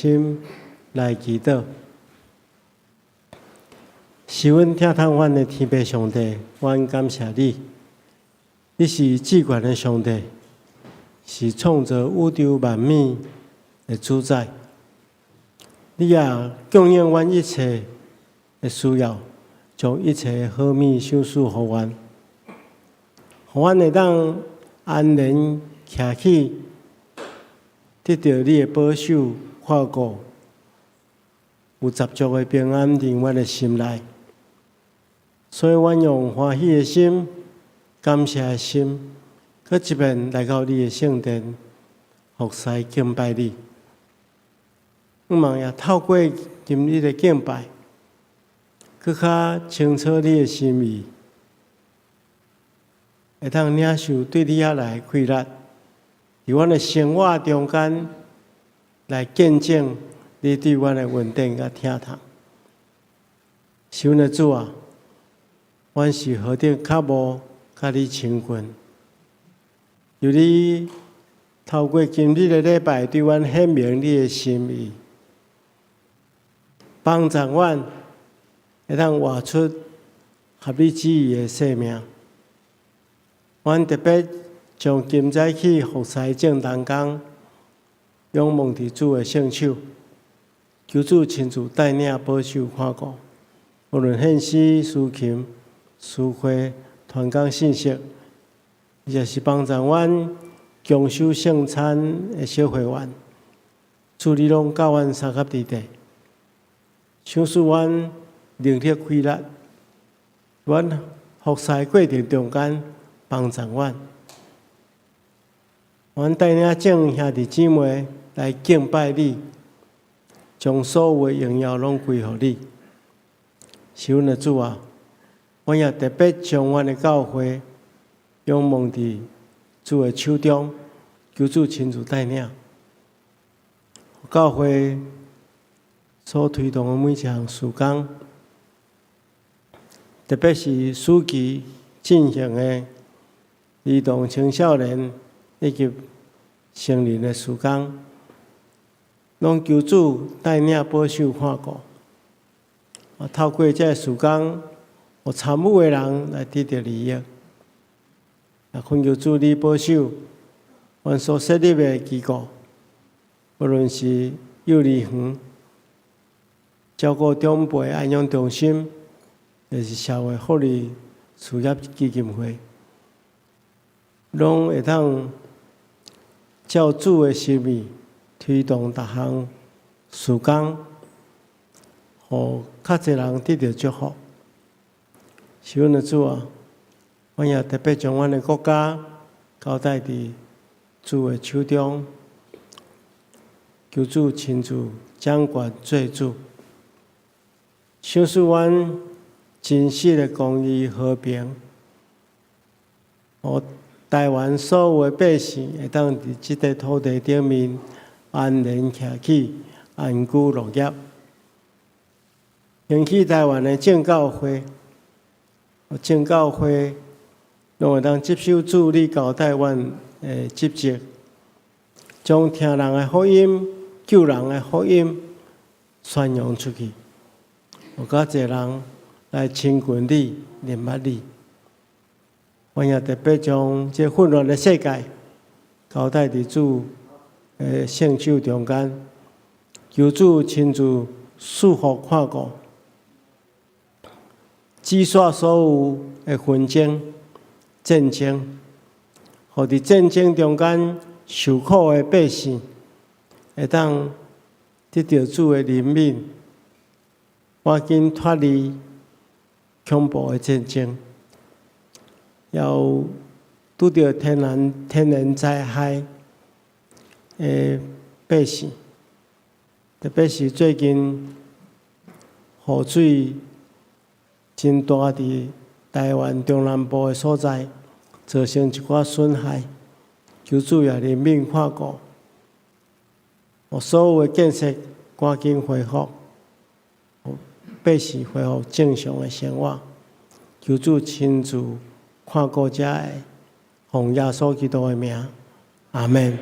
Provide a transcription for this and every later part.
心來祈禱。是阮疼痛阮的天父上帝，阮感謝你，你是至懸的上帝，是創造宇宙萬物的主宰。你也供應阮一切的需要，將一切好物賞賜予阮，予阮會當安然徛起，得著你的保守看顧，有十足的平安佇阮的心內。所以，阮用歡喜的心、感謝的心，閣一遍來到你的聖殿，服侍敬拜你。向望也透過今日的敬拜，閣較清楚你的心意，會當領受對你遐來的氣力，佇阮的生活中間來見證你對阮的恩典佮疼痛。是阮的主啊！阮是何等渴慕佮你親近，求你透過今日的禮拜，對阮顯明你的心意，幫助阮會當活出合你旨意的生命。阮特別將今早起服侍眾同工，仰望佇主的聖手，求主親自帶領保守看顧，無論獻詩、司琴、司會、傳講信息，抑是幫助阮共守聖餐的小會員，主你攏佮阮相佮佇底，賞賜阮能力氣力，阮服侍過程中間幫助阮，阮帶領眾兄弟姊妹來敬拜你，將所有的榮耀攏歸予你，是阮的主啊！阮也特別將阮的教會仰望佇主的手中，求主親自帶領。教會所推動的每一項事工，特別是暑期進行的兒童青少年以及成人的事工，攏求主帶領保守看顧。啊，透過這个事工，有參與的人來得著利益。啊，懇求主你保守，阮所設立的機構，無論是幼兒園、照顧長輩安養中心，抑是社會福利事業基金會，攏會當照主的心意推動逐項事工，予較濟人得著祝福。是阮的主啊，阮也特別將阮的國家交代佇主的手中，求主親自掌權做主，賞賜阮真實的公義和平，予台灣所有的百姓會當佇這塊土地頂面安然徛起，安居樂業。興起台灣的眾教會，眾教會攏會當接受主你交代阮的職責，將聽人的福音、救人的福音宣揚出去，予較濟人來親近你、認捌你。阮也特別將這混亂的世界交代佇主的聖手中間，求主親自賜福看顧，止煞所有的紛爭、戰爭，予佇戰爭中間受苦的百姓，會當得著主的憐憫，趕緊脫離恐怖的戰爭，也有拄著天然災害的百姓，特別是最近雨水真大，佇台灣中南部的所在，造成一寡損害，求主也憐憫看顧，予所有的建設趕緊恢復，百姓恢復正常的生活，求主親自看顧遮的，奉耶穌基督的名，阿門。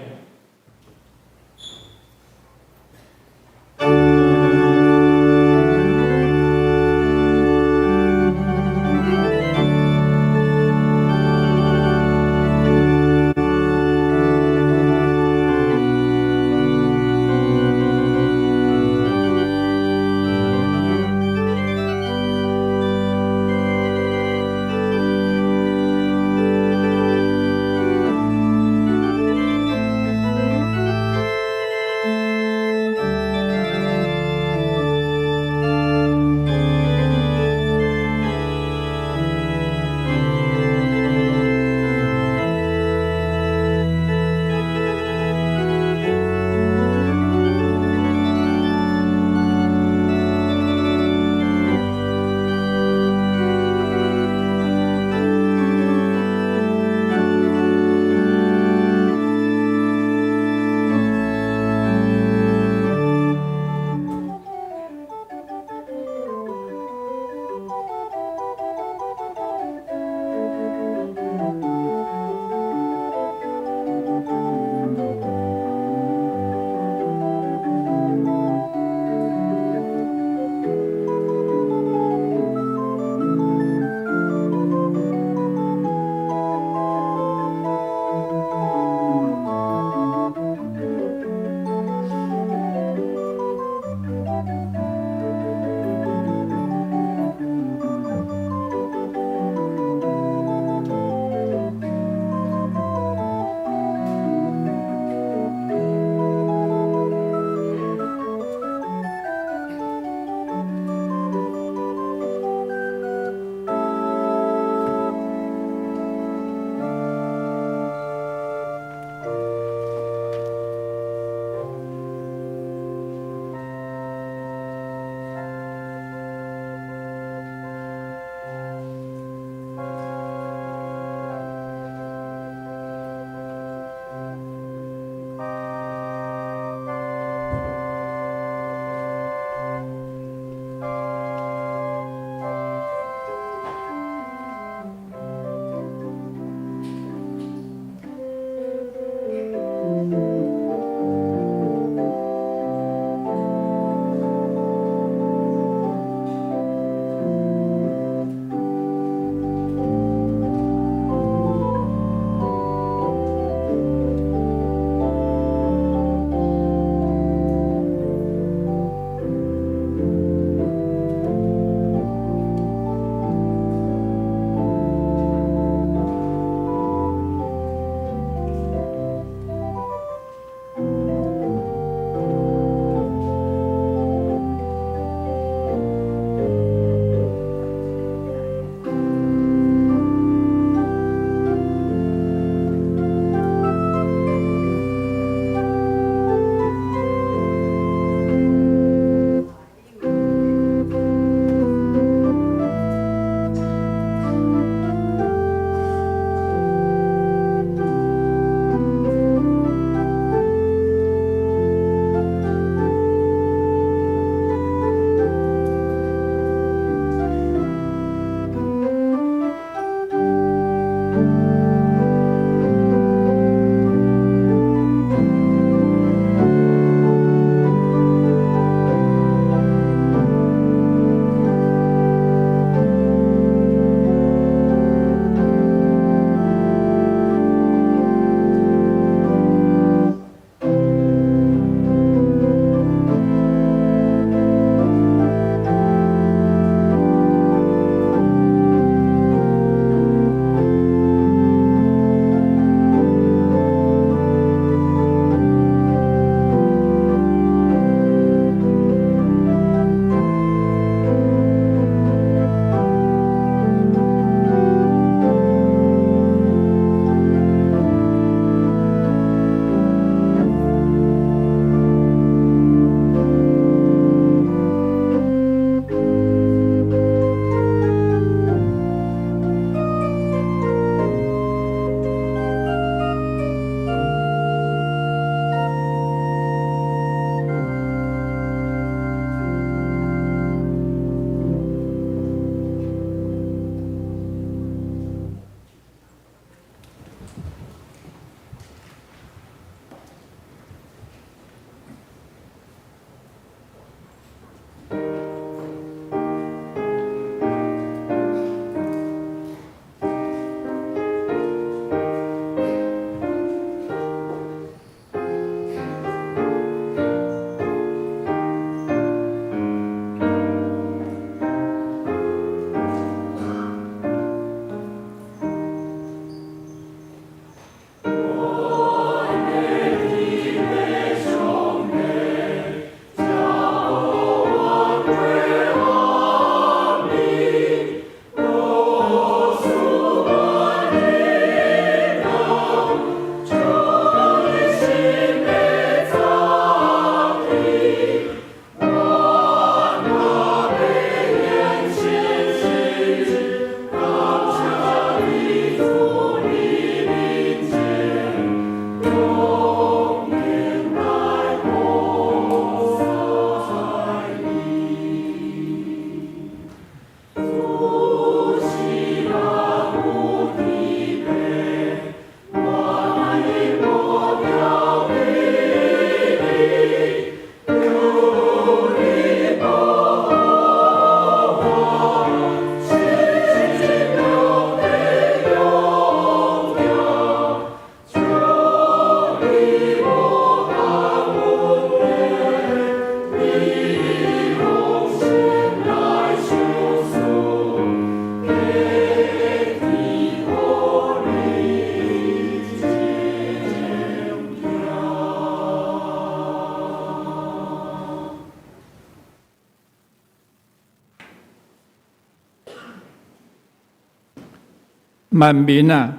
萬民啊，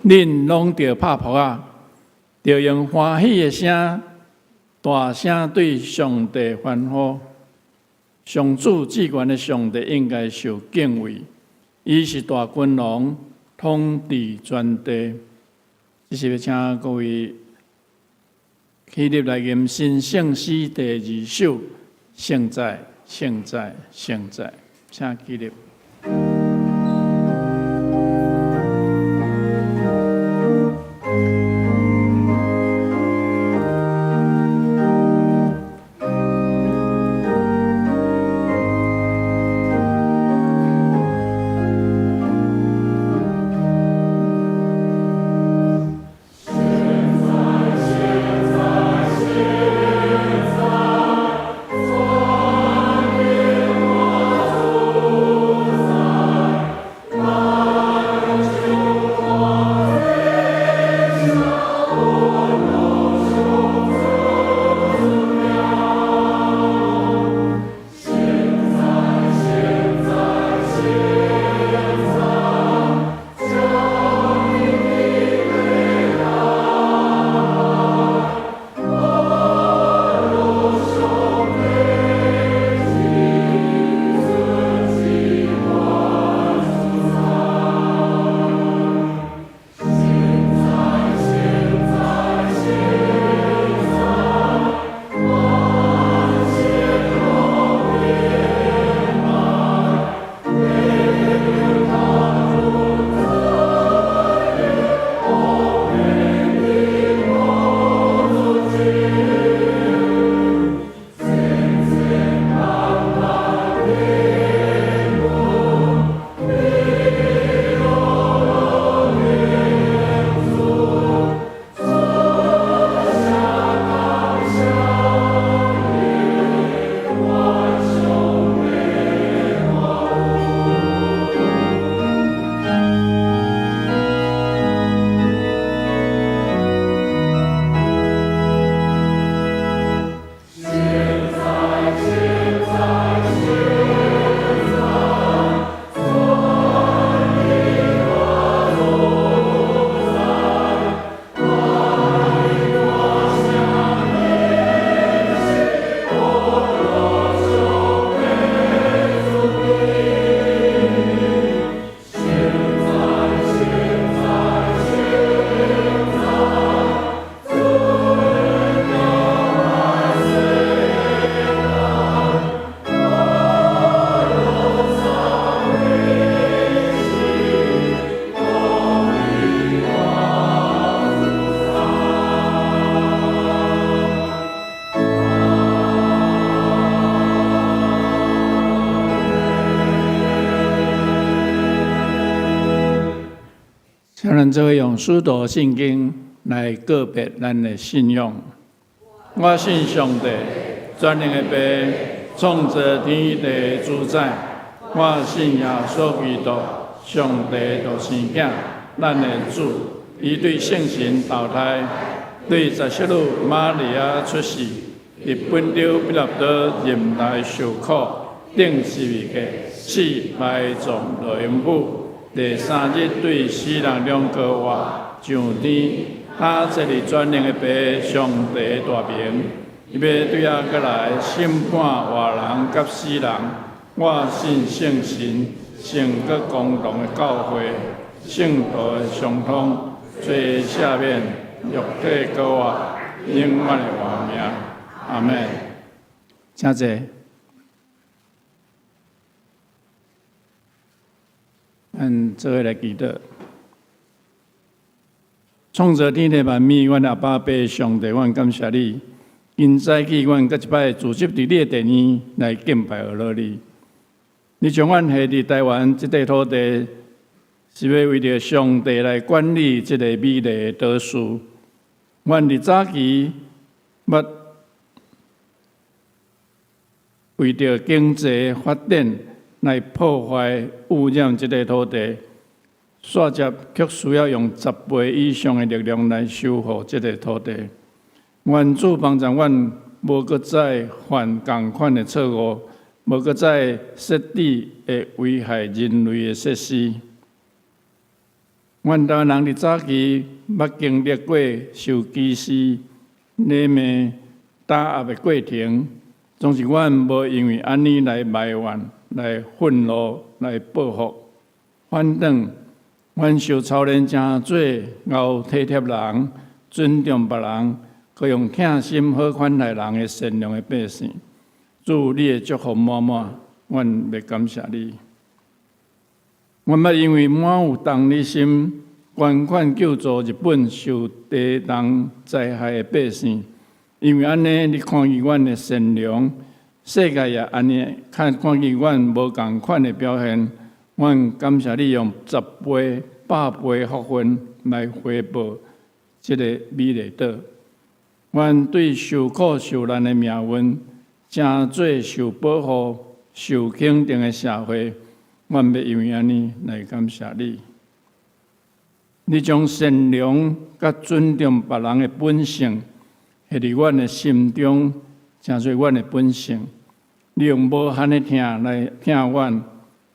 恁攏著拍噗仔，著用歡喜的聲，大聲對上帝歡呼。上主至懸的上帝應該受敬畏，伊是大君王，統治全地。這是欲請各位起立來吟新聖詩第二首，聖哉，聖哉，聖哉，請起立。請咱做伙用使徒信經來告白咱的信仰。我信上帝，全能的父，創造天地的主宰。我信耶穌基督，上帝獨生囝，咱的主。伊對聖神投胎，對十色女瑪利亞出世，佇本丟彼拉多忍耐受苦，釘十字架，死埋葬落陰府。第三日對死人中復活，上天，他坐佇全能的父上帝大爿，伊欲對遐閣來審判活人佮死人。我信聖神，聖閣公同的教會，聖徒的相通，罪赦免，肉體復活，永遠的活命。阿們。請坐。咱做伙來祈禱。創造天地萬物，阮阿爸父上帝，阮感謝你。今早起，阮閣一擺聚集佇你的殿院來敬拜阿羅你。你將阮下佇台灣這塊土地，是欲為著上帝來管理這個美麗的島嶼。阮佇早期捌為著經濟發展來破壞污染這塊土地，煞接卻需要用10倍以上的力量來修復這塊土地。願主幫助阮，無閣再犯仝款的錯誤，無閣再設置會危害人類的設施。阮台灣人佇早期捌經歷過受歧視、詈罵、打壓的過程，總是阮無因為按呢來埋怨、來憤怒、來報復。反轉，阮受操練成做𠢕體貼人、尊重別人，閣用疼心好款待人的善良的百姓。主，你的祝福滿滿，阮欲感謝你。阮捌因為滿有同理心，捐款救助日本受地動災害的百姓。因為按呢，你看見阮的善良，世界也按呢看見阮無仝款的表現。阮感謝你用十倍、百倍福分來回報這个美麗島。阮對受苦受難的命運，成做受保護、受肯定的社會。阮欲因為按呢來感謝你。你將善良佮尊重別人的本性，刻佇阮的心中，成做阮的本性。你用無限的疼來疼阮，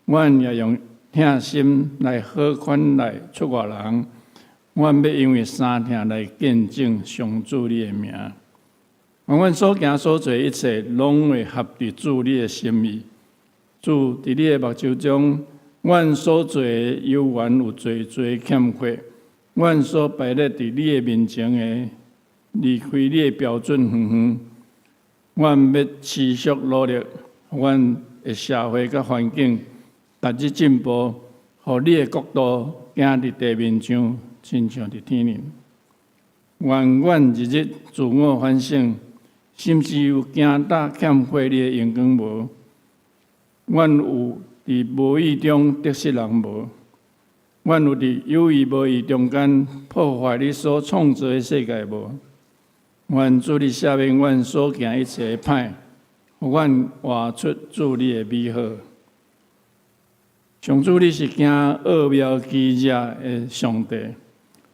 阮也用疼心來好款待出外人。阮欲因為三疼來見證上主你的名。願阮所行所做一切，攏會合佇主你的心意。主，佇你的目睭中，阮所做的猶原有濟濟欠缺，阮所擺列佇你的面前的，離開你的標準遠遠。阮欲持續努力，阮的社會佮環境逐日進步，予你的國度行佇地面上，親像佇天頂。願阮日日自我反省，是毋是有行得欠缺你的榮光無？阮有佇無意中得失人無？阮有佇有意無意中間破壞你所創造的世界無？願主你赦免阮所行一切的歹，予阮活出主你的美好。上主，你是行奧妙奇蹟的上帝，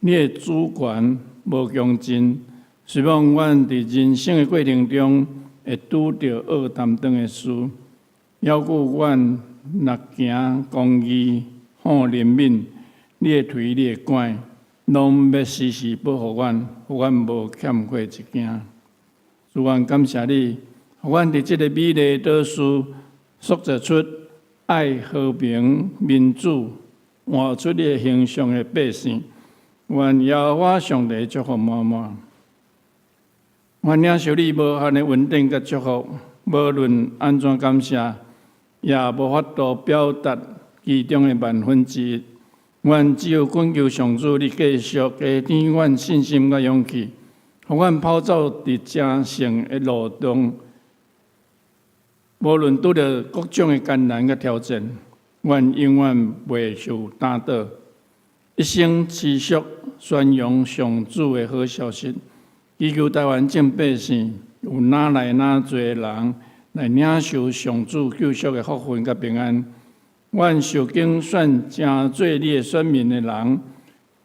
你的主權無窮盡。希望阮佇人生的過程中會拄著惡擔當的事，猶閣阮若行公義、好憐憫，你的槌、你的拐，攏欲時時保護阮，予阮無欠缺一件。主，阮感謝你，予阮佇這个美麗島嶼塑造出愛和平、民主、活出你的形象的百姓。願耶和華上帝祝福滿滿。阮領受你無限的恩典佮祝福，無論按怎感謝，也無法度表達其中的萬分之一。阮只有懇求上主，你繼續加添阮信心佮勇氣，予阮跑走佇成聖的路中。無論拄著各種的艱難佮挑戰，阮永遠袂受打倒，一生持續宣揚上主的好消息。祈求台灣眾百姓有愈來愈濟人來領受上主救贖的福分佮平安。阮受揀選成做你的選民的人，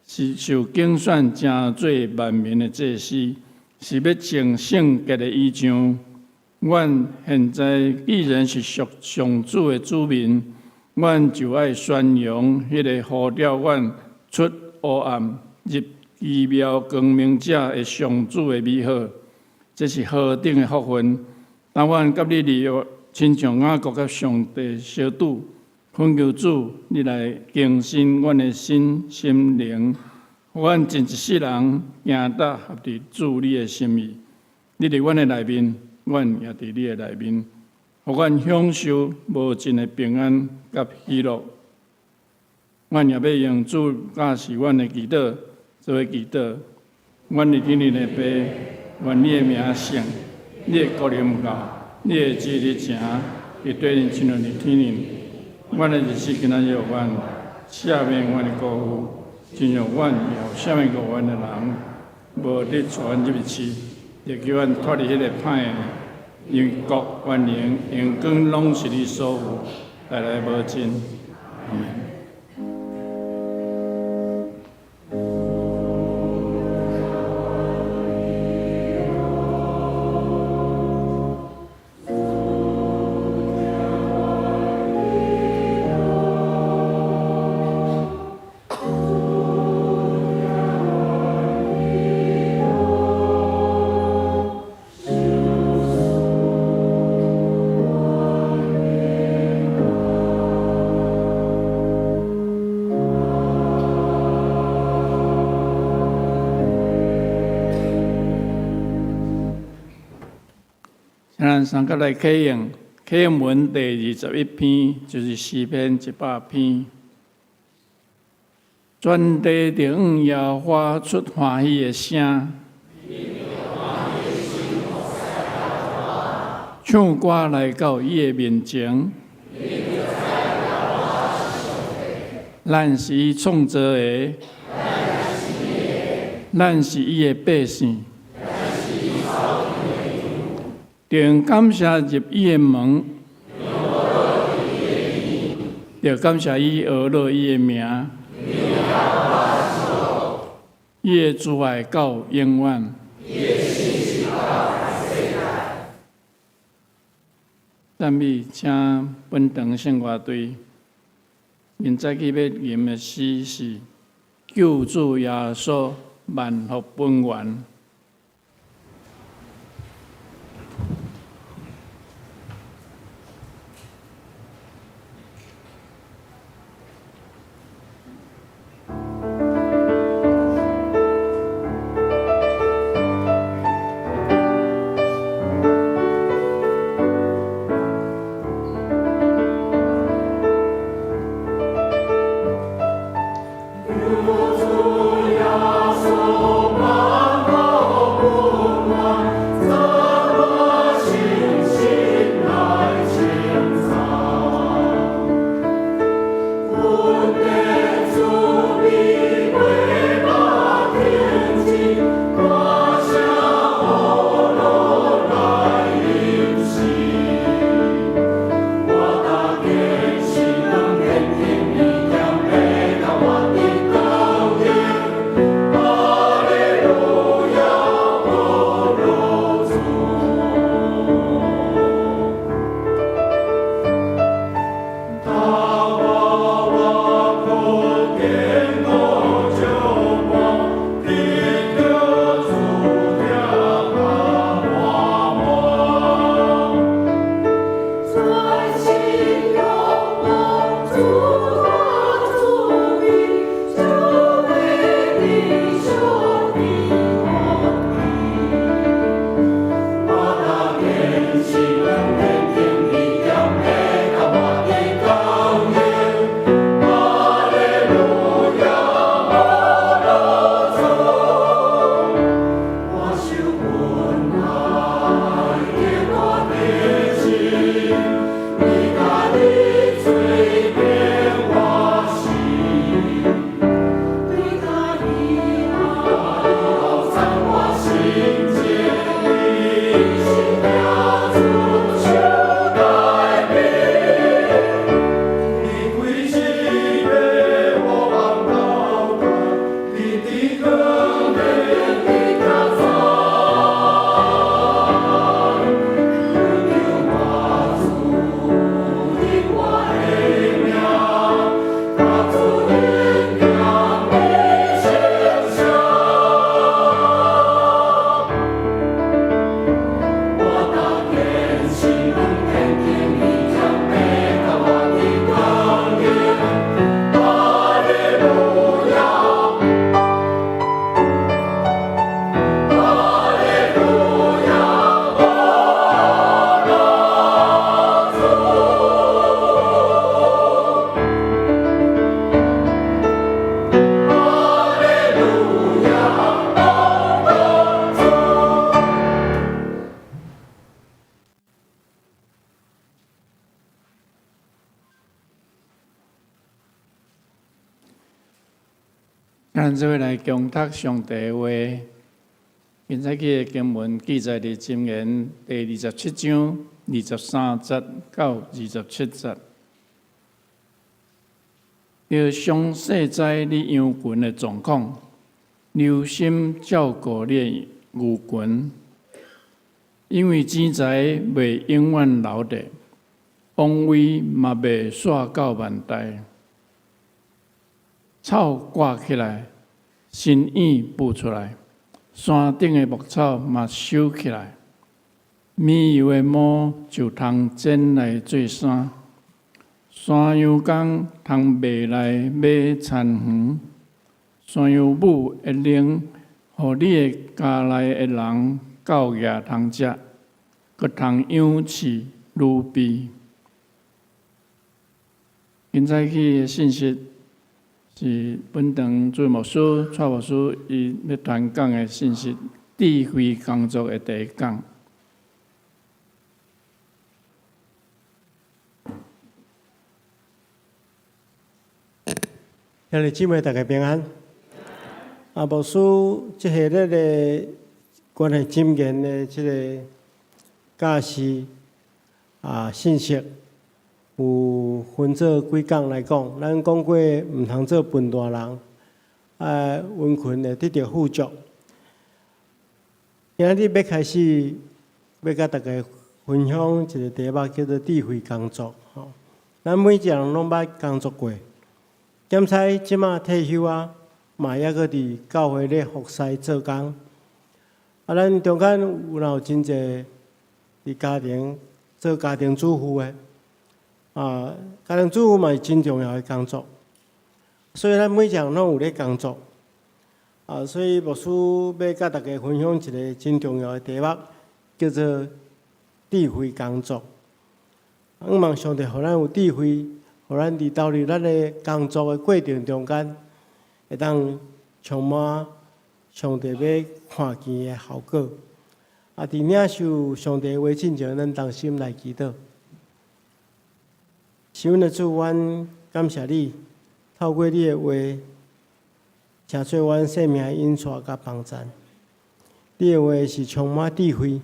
是受揀選成做萬民的祭司，是欲穿聖潔的衣裳。阮現在既然是屬上主的子民，阮就愛宣揚彼个呼召阮出黑暗入奇妙光明者的上主的美好，這是何等的福分！當阮佮你立約，親像雅各佮上帝相拄，懇求主，你來更新阮的身心靈，予阮盡一世人行得合佇主你的心意。你佇阮的內面，阮也佇你的內面，予阮享受無盡的平安佮喜樂。阮也欲用主教示阮的祈禱，做伙祈禱。阮佇天頂的父，願你的名聖，你的國臨到，你的旨意成，佇地頂親像佇天頂。阮的日食今仔日予阮，赦免阮的過誤，親像阮也赦免過阮的人，無得帶阮入去試，著救阮脫離彼个歹的，因為國、權能、榮光攏是你所有，代來無盡。阿們。三個來啟用啟用文第21篇，就是詩篇100篇。全地著向耶和華出歡喜的聲，唱歌來到伊的面前。咱是伊創造的，咱是伊的百姓。著感謝入伊的門，著感謝伊呵咾伊的名。伊的慈愛到永遠。讚美，請本堂聖樂隊。𪜶早起欲吟的詩是《救主耶穌萬福本源》。咱做伙來共讀上帝的話。今早起的經文記載佇箴言第27章23節到27節。著詳細知你羊群的狀況，留心照顧你的牛群，因為錢財袂永遠留著，王位嘛袂紲到萬代。草掛起來，新葉浮出來，山頂的牧草嘛收起來，綿羊的毛就通剪來做衫，山羊公通賣來買田園，山羊母的奶，予你的家內的人狗仔通食，閣通養飼女婢。今早起的信息是本堂主牧師蔡牧師伊欲傳講的信息，智慧工作的第一講。兄弟姊妹，大家平安。啊，牧師這系列的關係箴言的這个教示啊信息，有分做幾講來講。咱講過毋通做笨大人，啊，殷勤會得著富足。今仔日欲開始，欲佮大家分享一个題目，叫做智慧工作。吼，咱每一个人攏捌工作過。兼差這馬退休啊，嘛猶閣佇教會咧服侍做工。啊，咱中間有若有真濟佇家庭做家庭主婦的，啊，家庭主婦嘛是真重要的工作。所以咱每一個人攏有咧工作。啊，所以牧師欲佮大家分享一个真重要的題目，叫做智慧工作。向望上帝予咱有智慧，予咱佇投入咱的工作的過程中間，會當充滿上帝欲看見的效果。啊，佇領受上帝話進前，咱同心來祈禱。是阮的主，阮感謝你，透過你的話，成做阮生命的引帶佮幫贊。你的話是充滿智慧，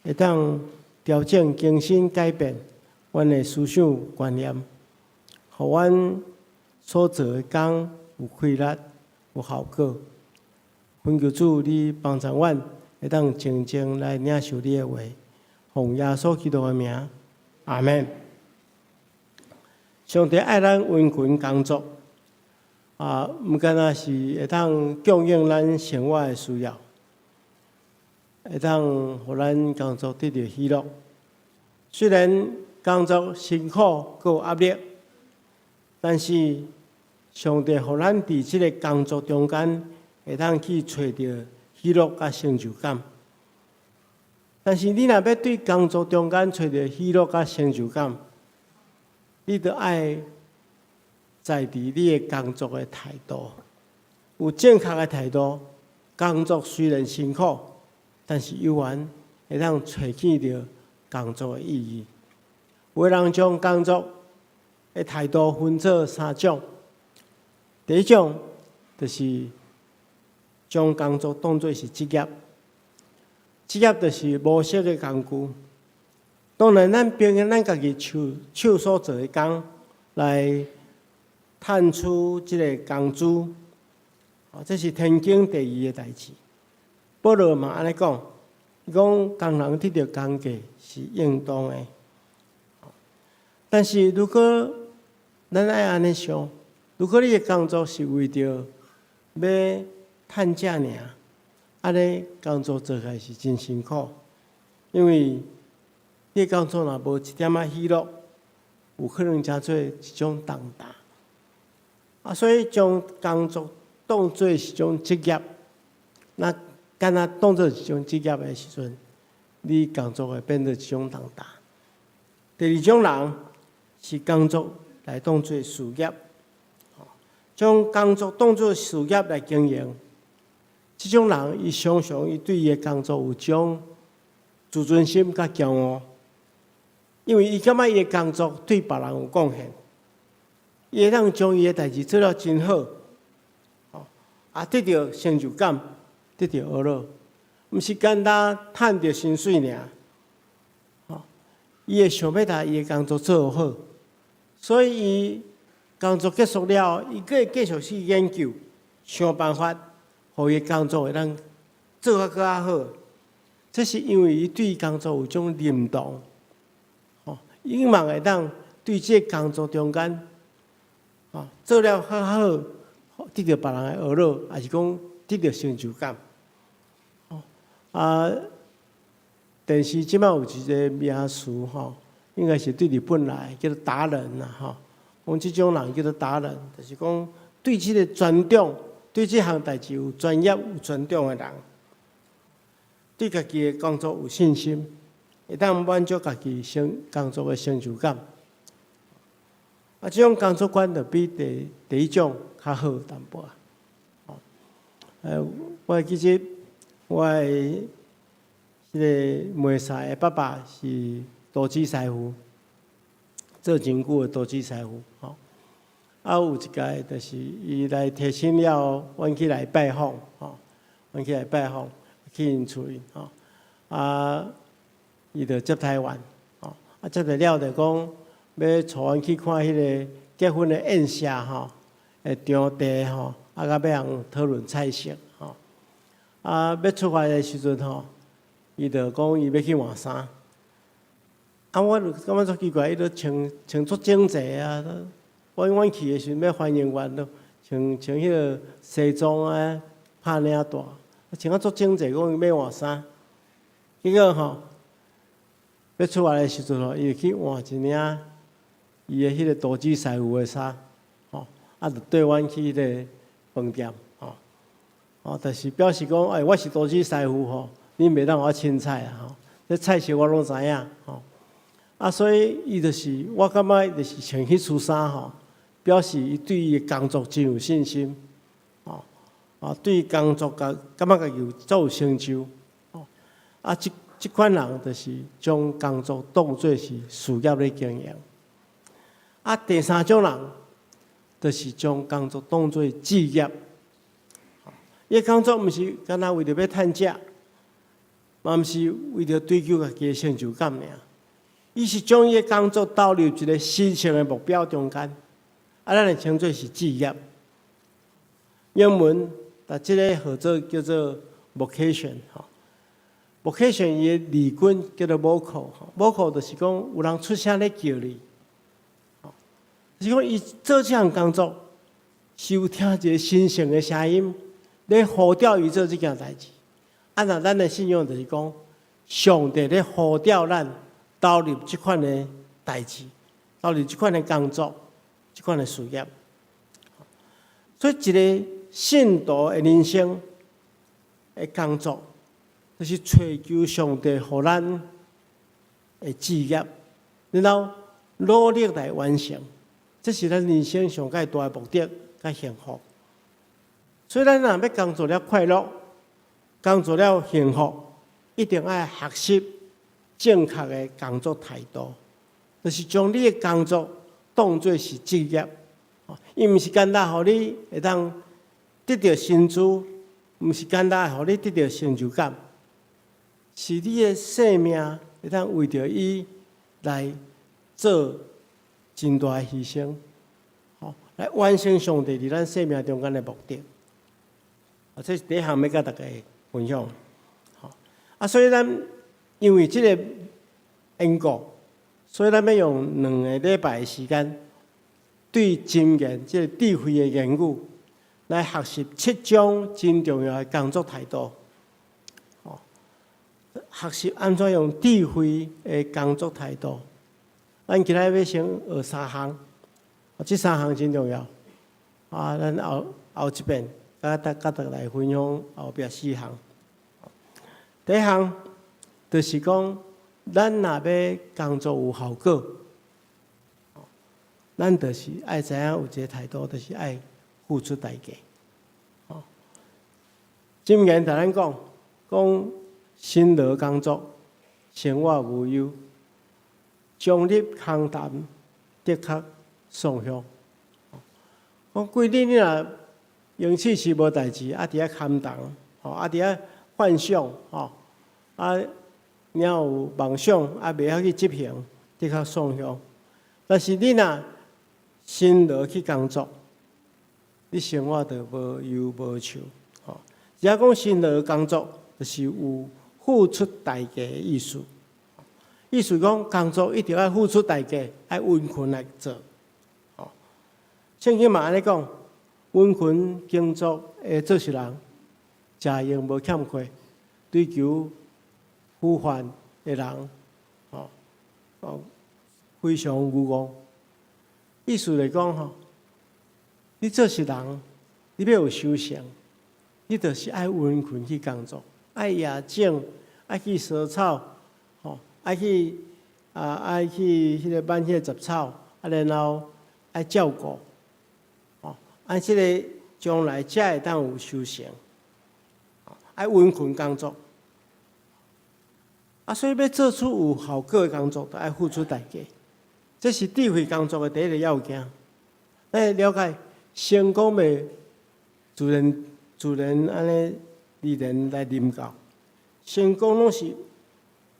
會當調整、更新、改變阮的思想觀念，予阮所做的工有氣力、有效果。懇求主，你幫助阮，會當靜靜來領受你的話，奉耶穌基督的名，阿們。上帝愛咱殷勤工作，啊，毋干焦是會當供應咱生活的需要，會當予咱工作得著喜樂。雖然工作辛苦，閣有壓力，但是上帝予咱佇這个工作中間，會當去揣著喜樂佮成就感。但是你若欲對工作中間揣著喜樂佮成就感，你著愛在佇你的工作的態度，有正確的態度。工作雖然辛苦，但是猶原會當揣見著工作的意義。有的人將工作的態度分做三種。第一種就是將工作當做是職業，職業就是模式的工具。當然，咱憑著咱家己手手所做的工來賺取這个工資，這是天經地義的代誌。保羅嘛按呢講，伊講工人得著工價是應當的。但是如果咱愛按呢想，如果你的工作是為著欲趁食爾，按呢工作做起來是真辛苦，因為你的工作若無一點仔喜樂，有可能成做一種重擔。啊，所以將工作當做是一種職業，那敢若當做一種職業的時陣，你工作會變做一種重擔。第二種人是工作來當做事業，將工作當做事業來經營。這種人，伊常常伊對伊的工作有一種自尊心佮驕傲，因為伊感覺伊的工作對別人有貢獻，伊會當將伊的代誌做了真好，啊，得著成就感，得著呵咾，毋是簡單趁著薪水爾，伊會想欲共伊的工作做好，所以伊工作結束了，伊閣會繼續去研究，想辦法，予伊的工作會當做較閣較好。這是因為伊對工作有種認同，吼，伊嘛會當對這个工作中間，吼，做了較好，得著別人的呵咾，抑是講得著成就感。啊，電視這擺有一个名詞吼，應該是對日本來叫做達人啦吼。講這種人叫做達人，就是講對這个專長、對這項代誌有專業、有專長的人，對家己的工作有信心，會當滿足家己成工作的成就感。啊，這種工作觀就比第一種較好淡薄仔。哦，我會記得我的彼个梅賽的爸爸是刀子師傅，做真久的刀子師傅。吼，啊，有一擺就是伊來提親了，阮去來拜訪，吼，阮去來拜訪，去𪜶厝裡，吼，啊，伊就接待完，吼，啊，接待了就講欲帶阮去看彼个結婚的宴席，吼，的場地吼，啊，佮欲通討論菜色，吼，啊，欲出發的時陣吼，伊就講伊欲去換衫，啊，我就感覺足奇怪，伊都穿穿足整齊啊，阮去的時陣欲歡迎阮，都穿穿彼个西裝啊，拍領帶，穿啊足整齊，講伊欲換衫，結果吼，欲出發的時陣吼，伊就去換一領伊的彼个刀子師傅的衫，吼，啊，就綴阮去彼个飯店，吼，哦，就是表示講，欸，我是刀子師傅吼，恁袂當予我凊彩啊，吼，這菜色我攏知影，吼，啊，所以伊就是，我感覺伊就是穿彼束衫吼，表示伊對伊的工作真有信心，吼，啊，對工作感覺家己有足有成就，吼，啊，這款人就是將工作當做是事業咧經營。啊，第三種人就是將工作當做志業。伊工作毋是干焦為著欲趁食，嘛毋是為著追求家己的成就感爾。伊是將伊的工作投入一个神聖的目標中間，啊，咱會稱做是志業。英文把這个號做叫做 vocation 吼，vocation 伊的字根叫做 vocal， vocal 就是講有人出聲咧叫你，就是講伊做這項工作是有聽一个神聖的聲音咧呼召伊做這件代誌。啊，若咱的信仰就是講，上帝咧呼召咱投入這款的代誌，投入這款的工作，這款的事業。所以，一个信徒的人生的工作，就是揣求上帝予咱的志業，然後努力來完成。這是咱人生上蓋大的目的佮幸福。所以，咱若欲工作了快樂，工作了幸福，一定愛學習正確的工作態度，就是將你的工作當做是職業。伊毋是簡單，予你會當得著薪資，毋是簡單予你得著成就感，是你的生命會當為著伊來做真大的犧牲，吼，來完成上帝佇咱生命中間的目的。啊，這是第一項欲佮大家分享。吼，啊，所以咱因為這个緣故，所以咱欲用2个禮拜的時間，對箴言這个智慧的言語來學習七種真重要的工作態度。哦，學習按怎用智慧的工作態度。咱今仔欲先學三項，這三項真重要。啊，咱後後一遍，佮大家來分享後壁四項。第一項就是講，咱若欲工作有效果，咱就是愛知影有一个態度，就是愛付出代價。哦，箴言共咱講，講辛勞工作，生活無憂；終日空談，的確喪享。講規日你若閒氣氣無代誌，啊，佇遐空談，吼，啊，佇遐幻想，吼，啊，爾有夢想，啊，袂曉去執行，的確喪享。但是你若辛勞去工作，你生活就無憂無愁，吼。只要講辛勞工作，就是有付出代價的意思。意思講工作一定愛付出代價，愛殷勤來做。吼，聖經嘛按呢講，殷勤工作的做事人，食閒無欠缺，追求富飯的人，吼，哦，非常有望。意思來講吼，你做事人，你欲有收成，你就是愛殷勤去工作，愛野種，愛去除草，吼，愛去啊，愛去彼個挽彼個雜草，啊，然後愛照顧，哦，啊，這个將來才會當有收成，愛殷勤工作。啊，所以欲做出有效果的工作，著愛付出代價。這是智慧工作的第一个要件。咱了解成功袂自然自然按呢自然來臨到，成功攏是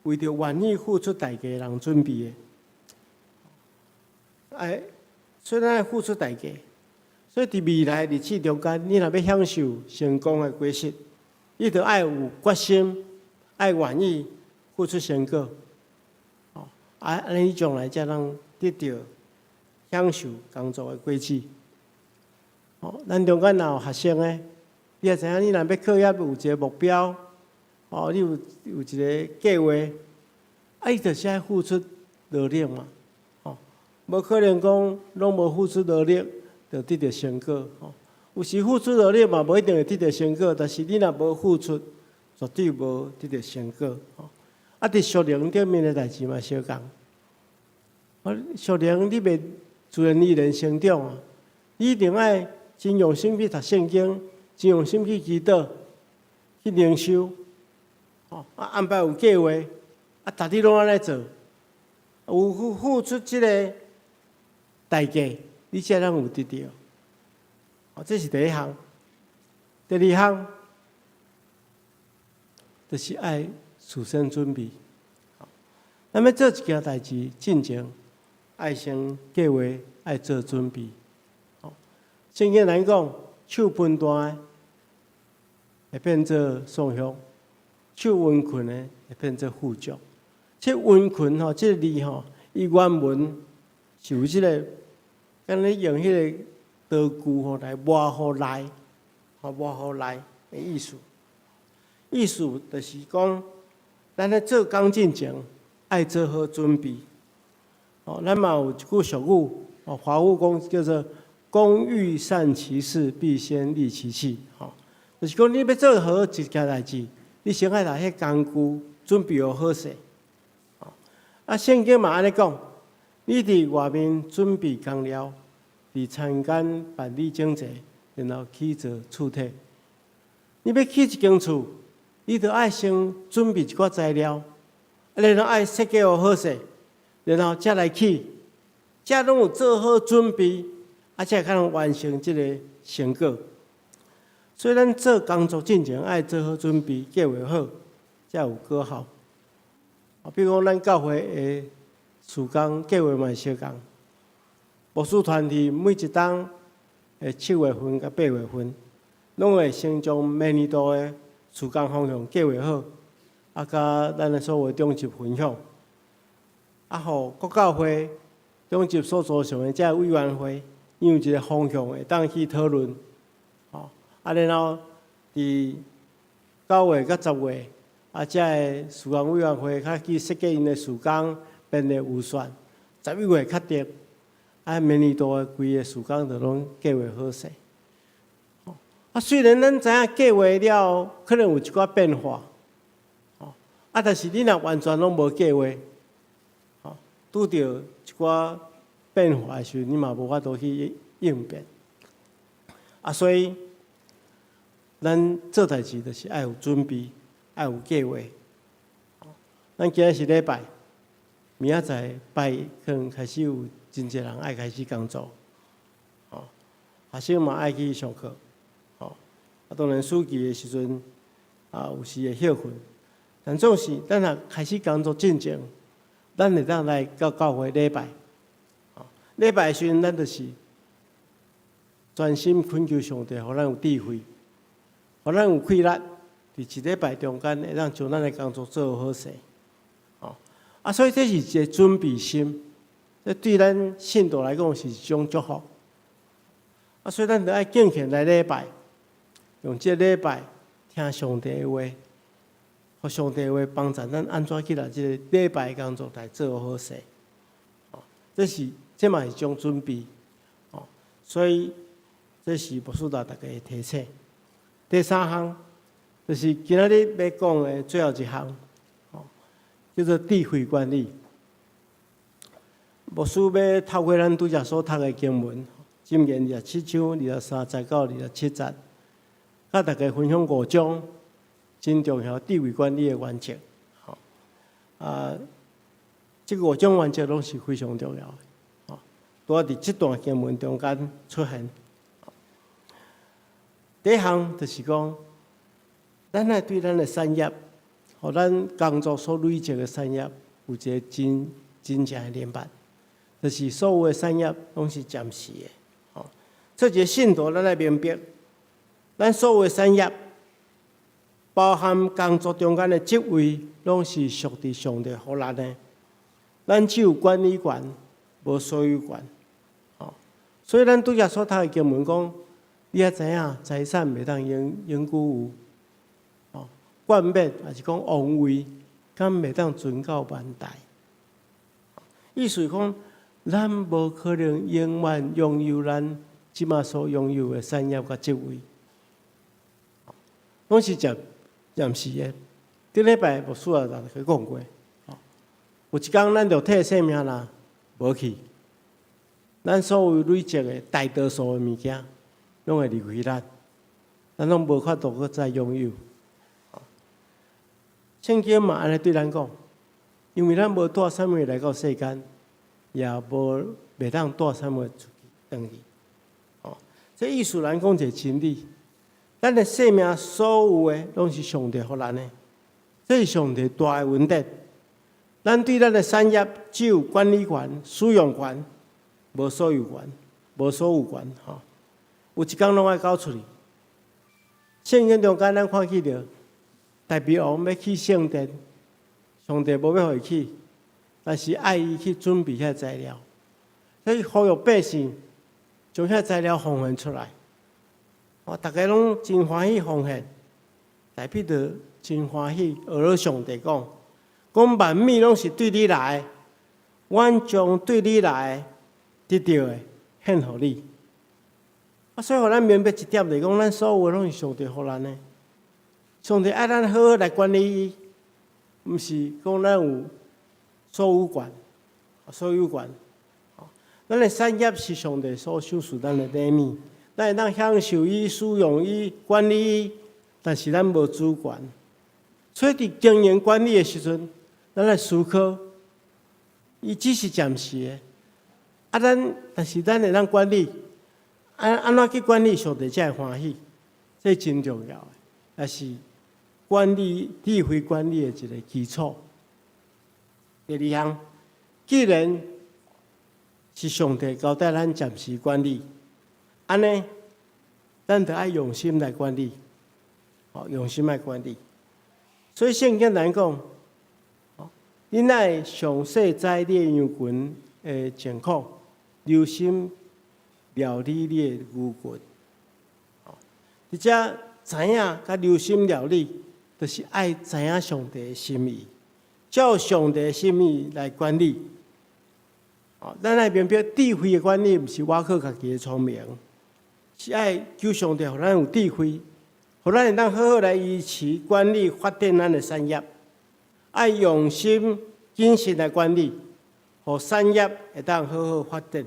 為著願意付出代價的人準備的。愛，所以咱愛付出代價。所以佇未來日子中間，你若欲享受成功的果實，你著愛有決心，愛願意付出成果。哦，啊，按呢你將來才通得著享受工作的果子。哦，咱中間若有學生的，你也知影，你若欲課業有一个目標，哦，你有一个計劃，啊，伊就是愛付出努力嘛。哦，無可能講攏無付出努力就得著成果。吼，有時付出努力嘛，無一定會得著成果，但是你若無付出，絕對無得著成果。吼，啊，佇屬靈頂面的代誌嘛相仝。啊，屬靈你袂自然而然成長啊，你一定愛真用心去讀聖經，真用心去祈禱，去靈修。吼，啊，安排有計劃，啊，逐日攏按呢做，有付出這个代價，你才通有得著。哦，這是第一項。第二項，就是愛事先準備。咱欲做一件代誌進前，愛先計劃，愛做準備。聖經來講，手貧惰的會變做喪享，手殷勤的會變做富足。這殷勤吼，這个字吼，伊原文是有這个，敢若用彼个刀具吼來磨予利，吼磨予利的意思。意思就是講，咱咧做工進前，愛做好準備。哦，咱嘛有一句俗語，哦，華語講叫做“工欲善其事，必先利其器”。吼，就是講你欲做好一件代誌，你先愛共彼工具準備予好勢。啊，聖經嘛按呢講，你佇外面準備工料，佇田間辦理整齊，然後起造厝體。你欲起一間厝，你著愛先準備一寡材料，啊，然後愛設計予好勢，然後才來起，這攏有做好準備，啊，才會較能完成這个成果。所以，咱做工作進前愛做好準備，計劃好，才有果效。啊，比如講，咱教會的事工計劃嘛是相仝。牧師團體每一冬的7月份佮8月份，攏會先將明年度的事工方向計劃好，啊，佮咱的所有長執分享，啊，予各教會長執所組成的這个委員會，𪜶有一个方向會當去討論，吼，啊，然後佇9月佮10月，啊，這个事工委員會較去設計𪜶的事工，編列預算，11月確定，啊，明年度的規个事工就攏計劃好勢。啊，雖然咱知影計劃了，可能有一寡變化，吼，啊，但是你若完全攏無計劃，吼，拄著一寡變化的時陣，你嘛無法度去應變。啊，所以咱做代誌就是愛有準備，愛有計劃。咱今仔是禮拜，明仔載拜一可能開始有真濟人愛開始工作，吼，學生嘛愛去上課，吼，啊，當然暑期的時陣，啊，有時會歇睏，但總是咱若開始工作進前，咱會當來到教會禮拜，吼，禮拜的時陣，咱就是專心懇求上帝，予咱有智慧，予咱有氣力，佇一禮拜中間會當將咱的工作做好勢，吼，啊，所以這是一个準備心，這對咱信徒來講是一種祝福。啊，所以咱著愛敬虔來禮拜，用這個禮拜聽上帝的話，予上帝的話幫助咱按怎去來這个禮拜工作來做好勢。哦，這是這嘛是一種準備，哦，所以這是牧師共大家的提醒。第三項，就是今仔日欲講的最後一項，哦，叫做智慧管理。牧師欲透過咱拄才所讀的經文，箴言27章23節到27節，佮大家分享五種真重要智慧管理的原則。啊，這五種原則攏是非常重要的。吼，拄仔佇這段經文中間出現。第一項就是講，咱愛對咱的產業，予咱工作所累積的產業，有一個真真正的明白，就是所有的產業攏是暫時的。吼，做一個信徒，咱愛明白，咱所有的產業，包含工作中間的職位，攏是屬佇上帝予咱的。咱只有管理權，無所有權。吼，所以咱拄才所讀的經文講，你愛知影，財產袂當永永久有，吼，冠冕抑是講王位，敢袂當存到萬代。意思是講，咱無可能永遠擁有咱這馬所擁有的產業佮職位，攏是暫暫時的。頂禮拜牧師也大家講過，有一工咱著替性命啦，無去，咱所有累積的大多數的物件，攏會離開咱，咱攏無法度閣再擁有。聖經嘛按呢對咱講，因為咱無帶啥物來到世間，也無袂當帶啥物出去轉去。哦，這意思咱講一個真理，咱的生命所有的攏是上帝予咱的，這是上帝大的恩典。咱對咱的產業只有管理權、使用權，無所有權、無所有權。吼，有一工攏愛交出去。聖經中間咱看見著，大衛王欲起聖殿，上帝無欲予伊起，但是愛伊去準備遐材料，所以呼籲百姓將遐材料奉獻出來。哦，逐家攏真歡喜奉獻，大衛就真歡喜，學了上帝講，講萬物攏是對你來的，阮將對你來得著的獻予你。啊，所以予咱明白一點，就是講咱所有的攏是上帝予咱的。上帝愛咱好好來管理伊，毋是講咱有所有權、所有權。咱的產業是上帝所賞賜咱的禮物，咱會當享受伊、使用伊、管理伊，但是咱無主權。所以佇經營管理的時陣，咱來思考，伊只是暫時的。啊，咱但是咱會當管理，按按怎去管理，上帝才會歡喜，這真重要的，也是管理智慧管理的一個基礎。第二項，既然是上帝交代咱暫時管理，按呢，咱著愛用心來管理，哦，用心來管理。所以聖經來講，恁愛詳細知你的羊群的情況，留心料理你的牛群。佇遮知影佮留心料理，就是愛知影上帝的心意，照上帝的心意來管理。哦，咱愛明白智慧的管理，毋是倚靠家己的聰明，是愛求上帝予咱有智慧，予咱會當好好來維持管理發展咱的產業，愛用心謹慎來管理，予產業會當好好發展。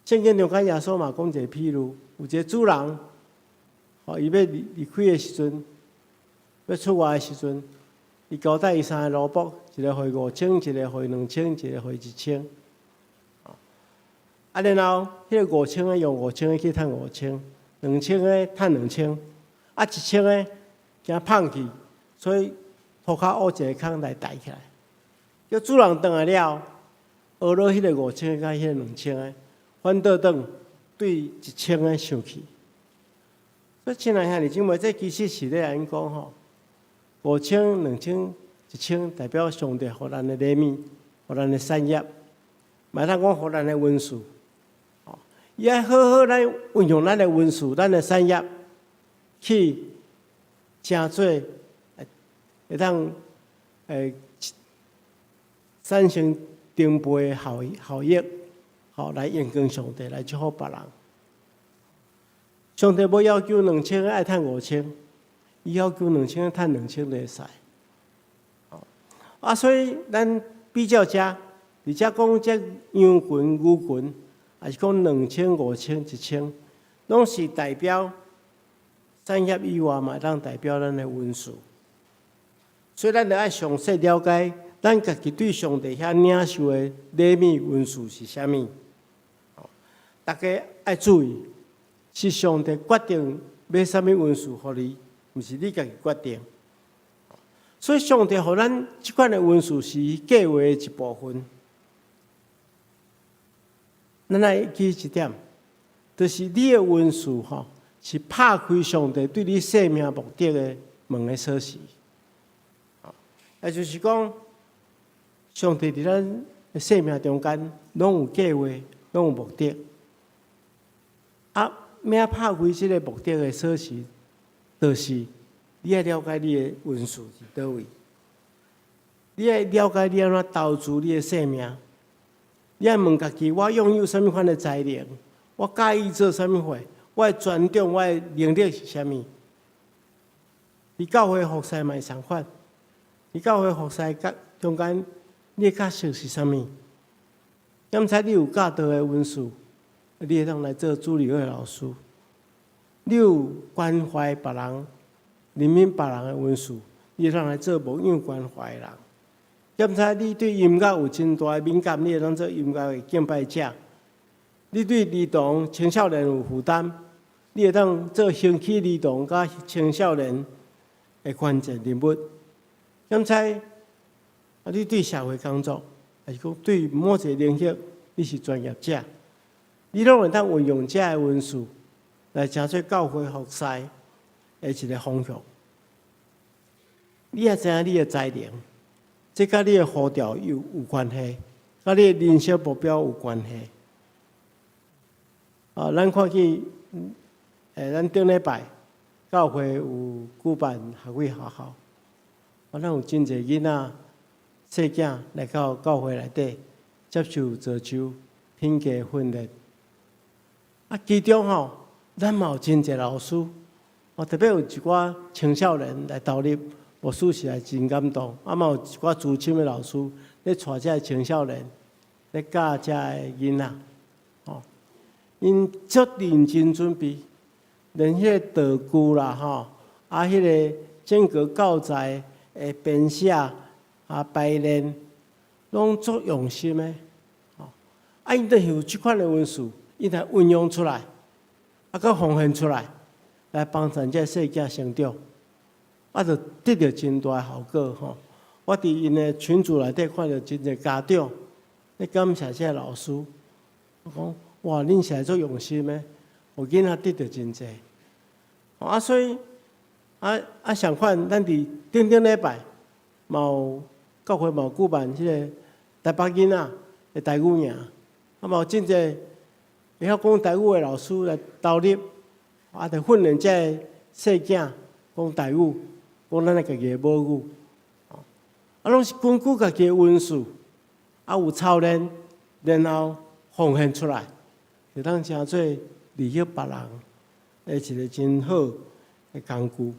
聖經中間耶穌嘛講一個譬喻，有一個主人，哦，伊欲離離開的時陣，欲出外的時陣，伊交代伊三個奴僕，一個予伊五千，一個予伊兩千，一個予伊一千。啊，然後彼個五千的用五千的去趁五千，兩千的趁兩千，啊，一千的驚膨去，所以塗跤挖一個空來袋起來。叫主人轉來了，呵咾彼個五千的佮彼個兩千的，反倒轉對一千的生氣。所以親愛兄弟姊妹，這其實是咧按呢講吼，五千、兩千、一千，代表上帝予咱的禮物，予咱的產業，嘛會當講予咱的恩賜。伊愛好好來運用咱的恩賜、咱的產業，去成做會當產生成倍的效效益，吼來榮光上帝，來祝福別人。上帝無要求兩千愛趁五千，伊要求兩千趁兩千就會使。啊，所以咱比較遮，佇遮講這羊群、牛群，抑是講2000、5000、1000，攏是代表產業以外，嘛會當代表咱的恩賜。所以咱著愛詳細了解，咱家己對上帝遐領受的禮物恩賜是啥物。大家愛注意，是上帝決定欲啥物恩賜予你，毋是你家己決定。所以上帝予咱這款的恩賜是伊計劃的一部分。咱愛記一點，就是你的恩賜吼，是拍開上帝對你生命目的的門的鎖匙。也就是講，上帝佇咱的生命中間攏有計劃，攏有目的。啊，欲拍開這个目的的鎖匙，就是你愛了解你的恩賜佇佗位，你愛了解你按怎投資你的生命，你愛問家己：我擁有啥物款的才能？我佮意做啥物貨？我的專長、我的能力是啥物？佇教會服侍嘛會相款，佇教會服侍甲中間，你的角色是啥物？敢知你有教導的恩賜，你會當來做主日學老師；你有關懷別人、憐憫別人的恩賜，你會當來做牧養關懷的人。敢知你對音樂有真大的敏感，你會當做音樂的敬拜者；你對兒童、青少年有負擔，你會當做興起兒童佮青少年的關鍵人物。敢知啊，你對社會工作，抑是講對某一個領域，你是專業者，你攏會當運用這个恩賜來成做教會服侍的一个方向。你愛知影你的才能，這佮你的呼召有關係，佮你的人生目標有關係。啊，咱看見，咱頂禮拜教會有舉辦學位學校，啊，咱有真濟囡仔、細囝來到教會內底接受造就品格訓練。啊，其中吼，咱嘛有真濟老師，哦，特別有一寡青少年來投入，牧師實在真感動。啊，嘛有一寡資深的老師咧帶這个青少年，咧教這个囡仔，吼，𪜶足認真準備，連彼个道具啦，吼，啊，彼个整個教材的編寫啊排練，攏足用心的，吼。啊，𪜶就是有這款的恩賜，𪜶來運用出來，啊，閣奉獻出來，來幫助這細囝成長，啊，就得著真大的效果吼。我佇𪜶的群組內底看著真濟家長咧感謝這个老師，我講哇，恁實在足用心的，予囡仔得著真濟。啊，所以啊，相款，咱佇頂頂禮拜嘛有教會嘛有舉辦這个台北囡仔的台語營，啊嘛有真濟會曉講台語的老師來投入，啊，著訓練這个細囝講台語，講咱的家己的母語，啊，攏是根據家己的恩賜，啊有操練，然後奉獻出來，就當成做利益別人的一個真好的工具。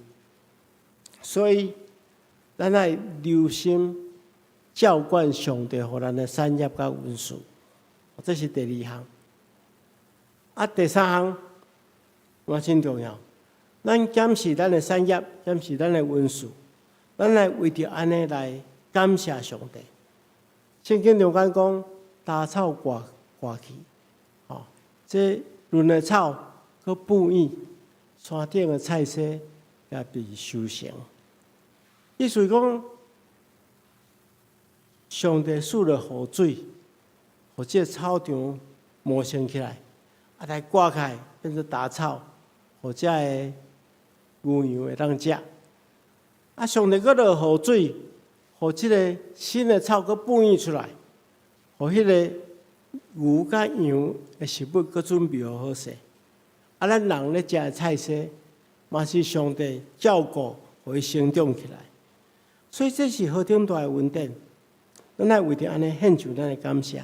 所以，咱愛留心照管上帝予咱的產業佮恩賜，這是第二項。啊，第三項嘛真重要，咱檢視咱的產業，檢視咱的恩賜，咱來為著按呢來感謝上帝。聖經中間講，稻草割割去，吼，這嫩的草閣布幼，山頂的菜蔬也被收成。意思講，上帝賜落雨水，予這个草場茂盛起來，啊，來割開變做稻草，予這个牛羊會當食。啊，上帝閣落雨水，予這个新的草閣哺育出來，予彼个牛佮羊的食物閣準備好勢。啊，咱人咧食的菜蔬，嘛是上帝照顧，予伊成長起來。所以這是何等大的恩典，咱愛為著按呢獻上咱的感謝。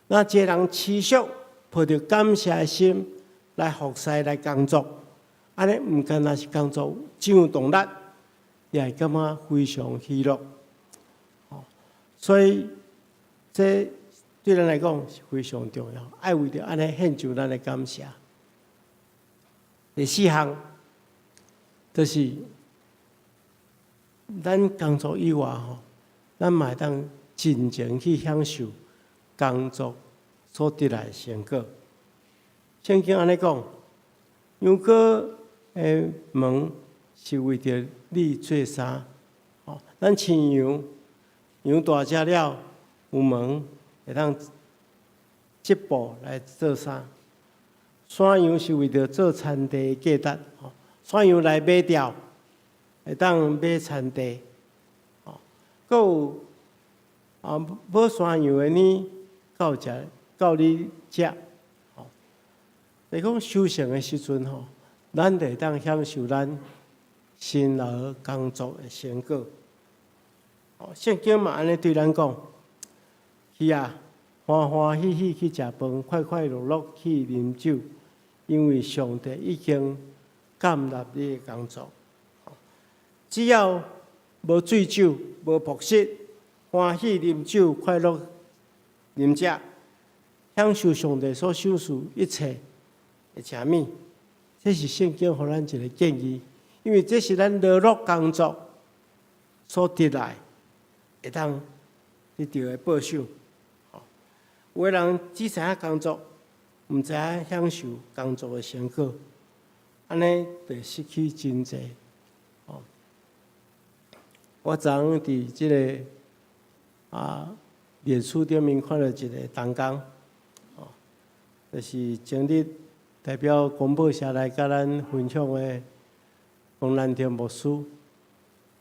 若一个人持續抱著感謝的心來服侍、來工作，按呢毋干焦是工作真有動力，也會感覺非常喜樂。所以這對咱來講是非常重要，愛為著按呢獻上咱的感謝。第四項就是咱工作以外吼，咱嘛會當盡情去享受工作所得來的成果。聖經按呢講，羊羔的毛是為著你做衫，吼，咱飼羊，羊大隻了有毛，會當織布來做衫。山羊是為著做田地的價值，吼，山羊來賣掉，會當買田地，吼，閣有啊，母山羊的奶夠食，夠你食，吼。你講收成的時陣吼，咱就會當享受咱辛勞工作的成果。聖經嘛按呢對咱講，去啊，歡歡喜喜去食飯，快快樂樂去啉酒，因為上帝已經甘納你的工作。只要無醉酒、無曝失，歡喜啉酒、快樂啉食，享受上帝所賞賜一切的食物，這是聖經予咱一個建議，因為這是咱勞碌工作所得來，會當得著的報賞。有的人只知影工作，毋知影享受工作的成果，按呢就會失去真濟。我昨昏佇這個臉書頂面看著一個同工，就是前日代表公報社來佮咱分享的王蘭亭牧師，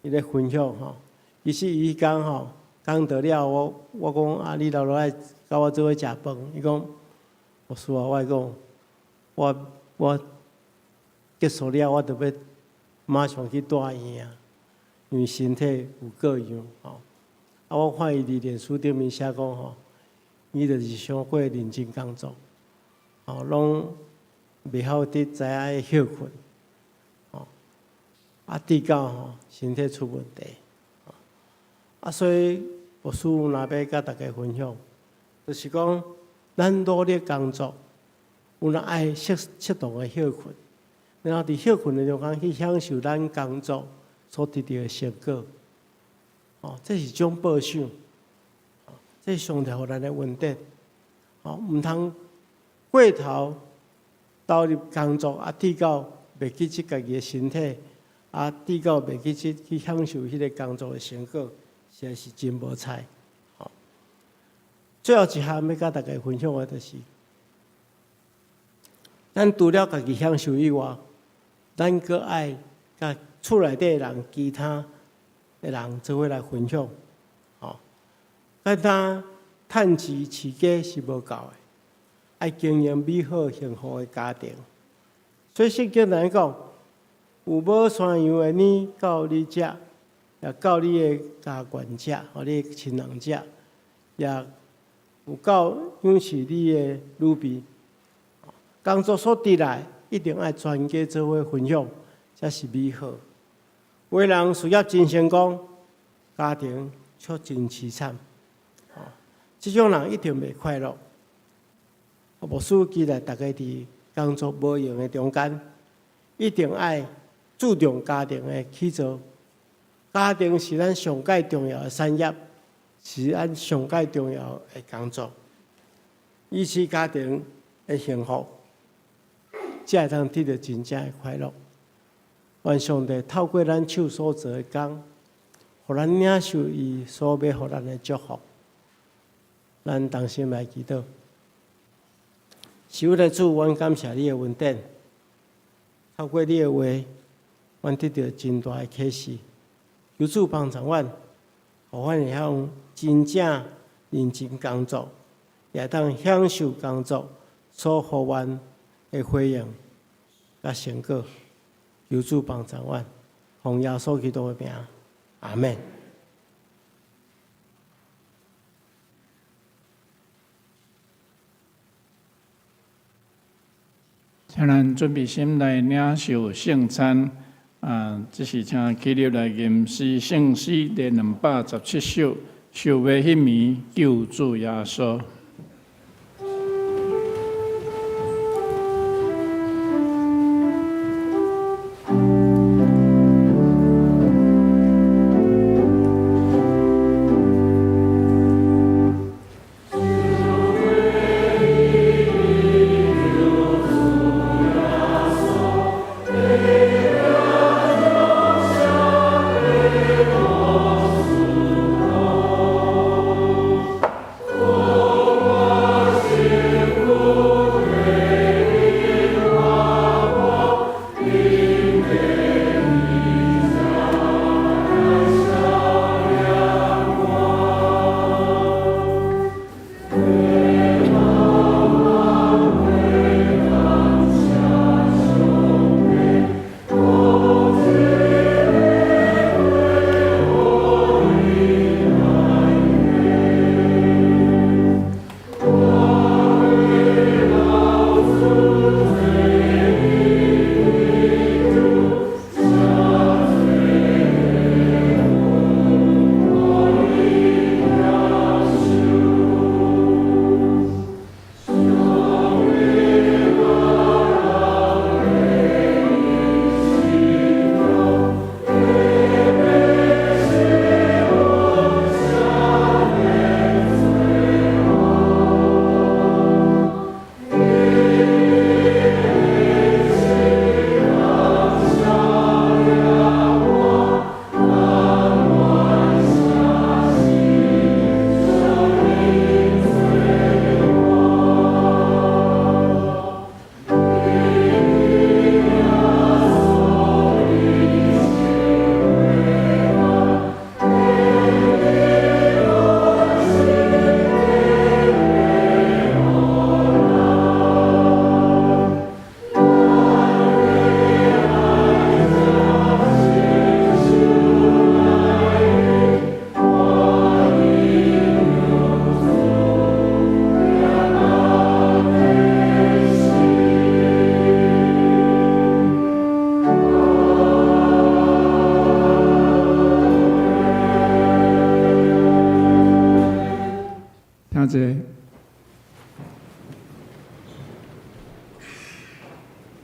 伊咧分享吼，其實伊講吼，講著了我，我講啊，你留落來佮我做伙食飯，伊講牧師啊，我講我我結束了，我著欲馬上去住院啊，因為身體有過恙吼。啊，我看伊佇臉書頂面寫講吼，伊就是傷過認真工作，吼，攏袂曉得知影歇睏，吼，啊，直到吼身體出問題，啊，所以牧師若欲佮大家分享，就是講咱努力工作，有若愛適適當的歇睏，然後佇歇睏的中間去享受咱工作所得著的成果，哦，這是種報賞，這是上帝予咱的恩典，哦，毋通過頭投入工作啊，直到袂記得家己的身體，啊，直到袂記得去享受彼個工作的成果，實在是真無彩。吼，最後一項欲佮大家分享的，就是，咱除了家己享受以外，咱閣愛佮厝內底的人、其他的人做伙來分享。吼，簡單趁錢飼家是無夠的，愛經營美好幸福的家庭。所以聖經來講，有母山羊的奶夠你食，也夠你的家眷食，予你的親人食，也有夠養飼你的女婢。工作所得來，一定愛全家做伙分享，才是美好。有的人事業真成功，家庭卻真淒慘。這種人一定袂快樂。牧師期待大家佇工作無閒的中間，一定愛注重家庭的起造。家庭是咱上蓋重要的產業，是咱上蓋重要的工作。維持家庭的幸福，才會當得著真正的快樂。願上帝透過咱手所做的工，予咱領受伊所欲予咱的祝福。咱同心來祈禱。慈愛的主，阮感謝你的恩典，透過你的話，阮得著真大的啟示。求主幫助阮，予阮會曉真正認真工作，也會當享受工作所予阮的回應佮成果。求主幫助阮，奉耶穌基督的名，阿們。請咱準備心來領受聖餐。啊，這時請起立來吟詩聖詩第217首，受賣彼暝救主耶穌。聽者。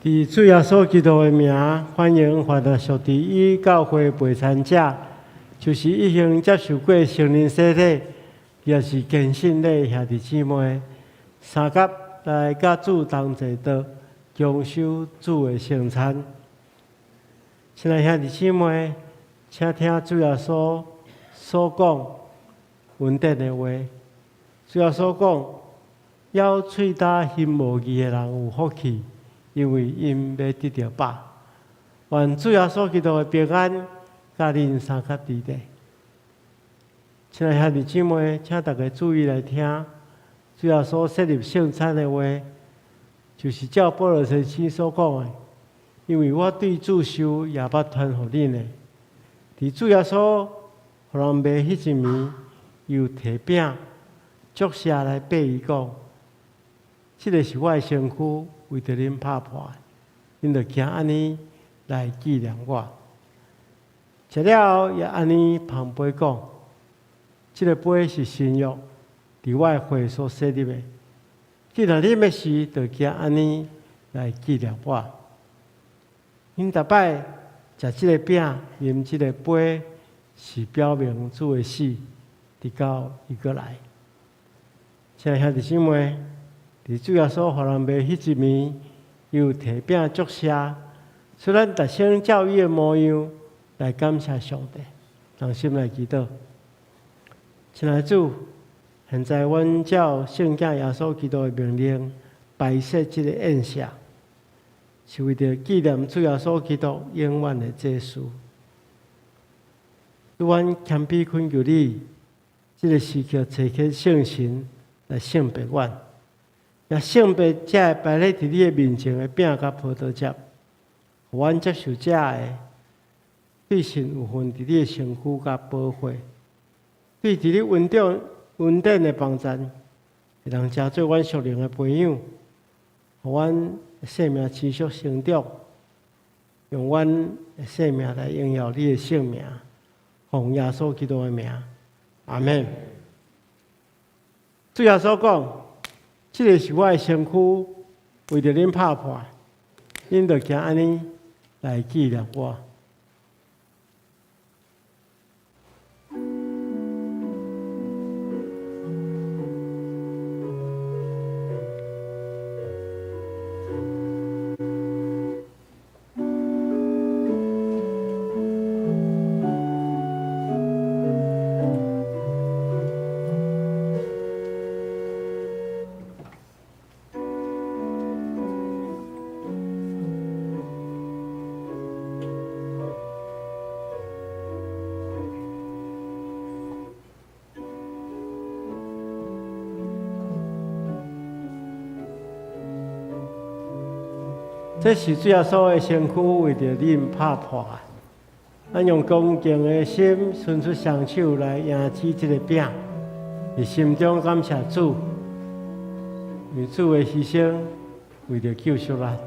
佇主耶穌基督的名，歡迎凡若屬佇伊教會陪餐者，就是已經接受過聖靈洗禮，也是堅信的兄弟姊妹，相佮來佮主同齊桌，共守主的聖餐。親愛兄弟姊妹，請聽主耶穌所講恩典的話。主耶穌講：枵喙焦心無義的人有福氣，因為𪜶欲得著飽。願主耶穌基督的平安，佮恁相佮佇咧。親愛兄弟姊妹，請大家注意來聽，主耶穌設立聖餐的話，就是照保羅先生所講的，因為我對主受，也捌傳予恁的。佇主耶穌予人賣彼一暝，又提餅，祝謝來擘伊講：這个是我的身軀，為著恁拍破的，恁著行按呢來紀念我。食了後，也按呢捧杯講：這个杯是新約，佇我的血所設立的。既然啉的時，著行按呢來紀念我。恁逐擺食這个餅，啉這個杯，是表明主的死，直到伊閣來。親愛兄弟姊妹，佇主耶穌予人賣彼一暝，又提餅祝謝，使咱逐生照伊的模樣來感謝上帝，同心來祈禱。親愛主，現在阮照聖子耶穌基督的命令，擺設這个宴席，是為著紀念主耶穌基督永遠的祭司。主，阮謙卑懇求你，這个時刻差遣聖神來聖別阮，也聖別這个擺咧佇你的面前的餅佮葡萄汁，予阮接受這个對神有份佇你的身軀佮寶血，對佇你恩典恩典的幫贊，會當成做阮屬靈的培養，予阮生命持續成長，用阮的生命來榮耀你的聖名，奉耶穌基督的名，阿們。主耶穌講：這个是我的身軀，為著恁拍破，恁著行按呢來紀念我。這是主耶穌的身軀，為著恁拍破啊！咱用恭敬的心，伸出雙手來迎接這个餅，佇心中感謝主，為主的犧牲，為著救贖咱。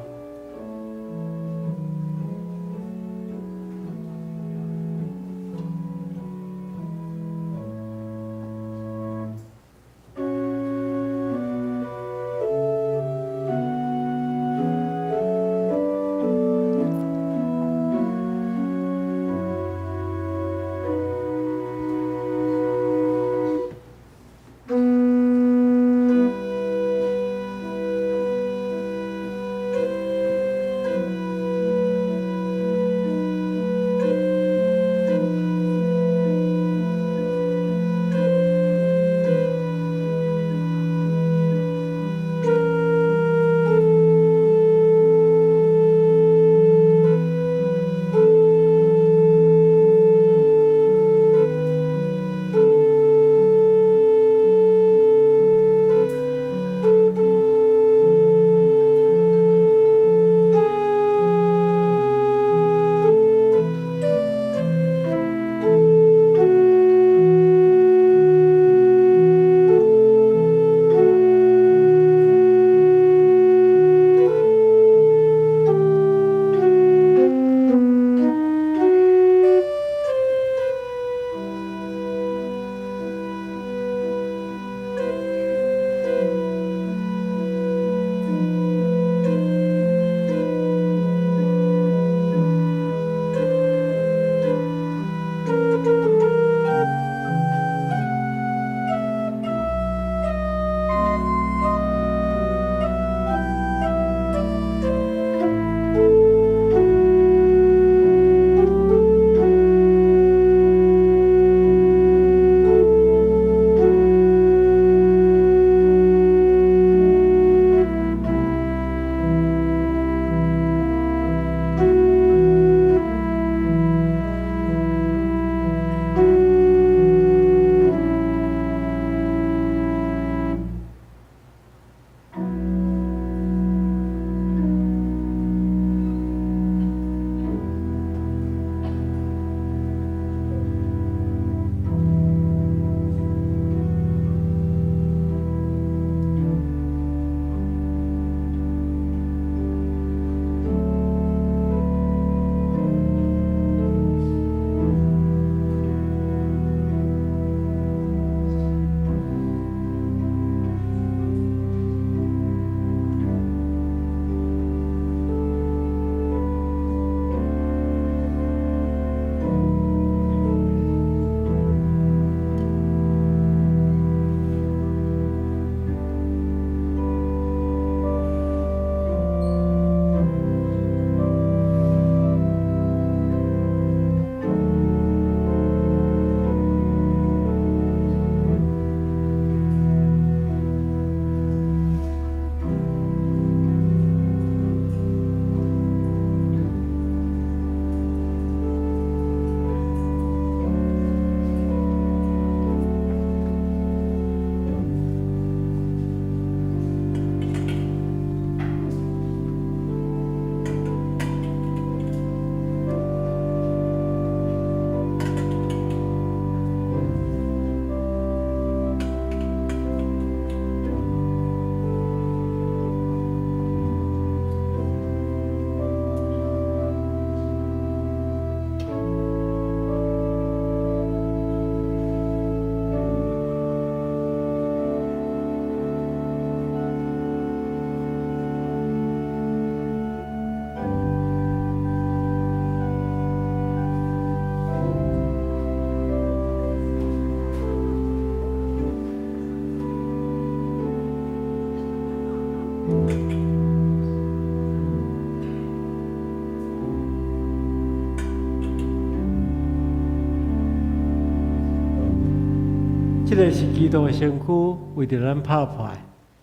這个是基督的身軀，為著咱拍破，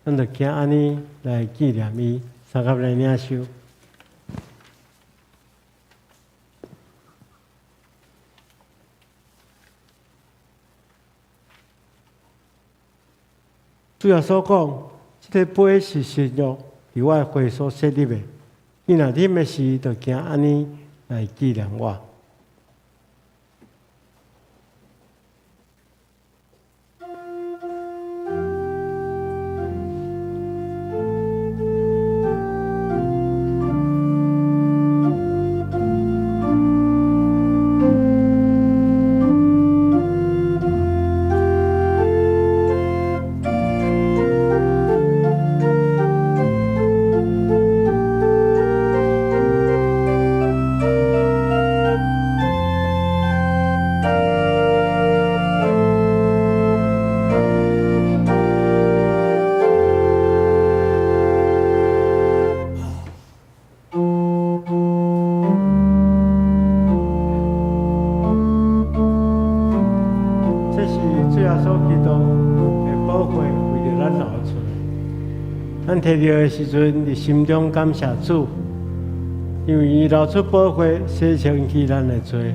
咱就行按呢來紀念伊，相佮來領受。主耶穌講，這个杯是新約，佇我的血所設立的。你若啉的時，就行按呢來紀念我。這是主耶穌基督的寶血，為著咱流出來。咱提著的時陣，佇心中感謝主，因為伊流出寶血，洗清去咱的罪。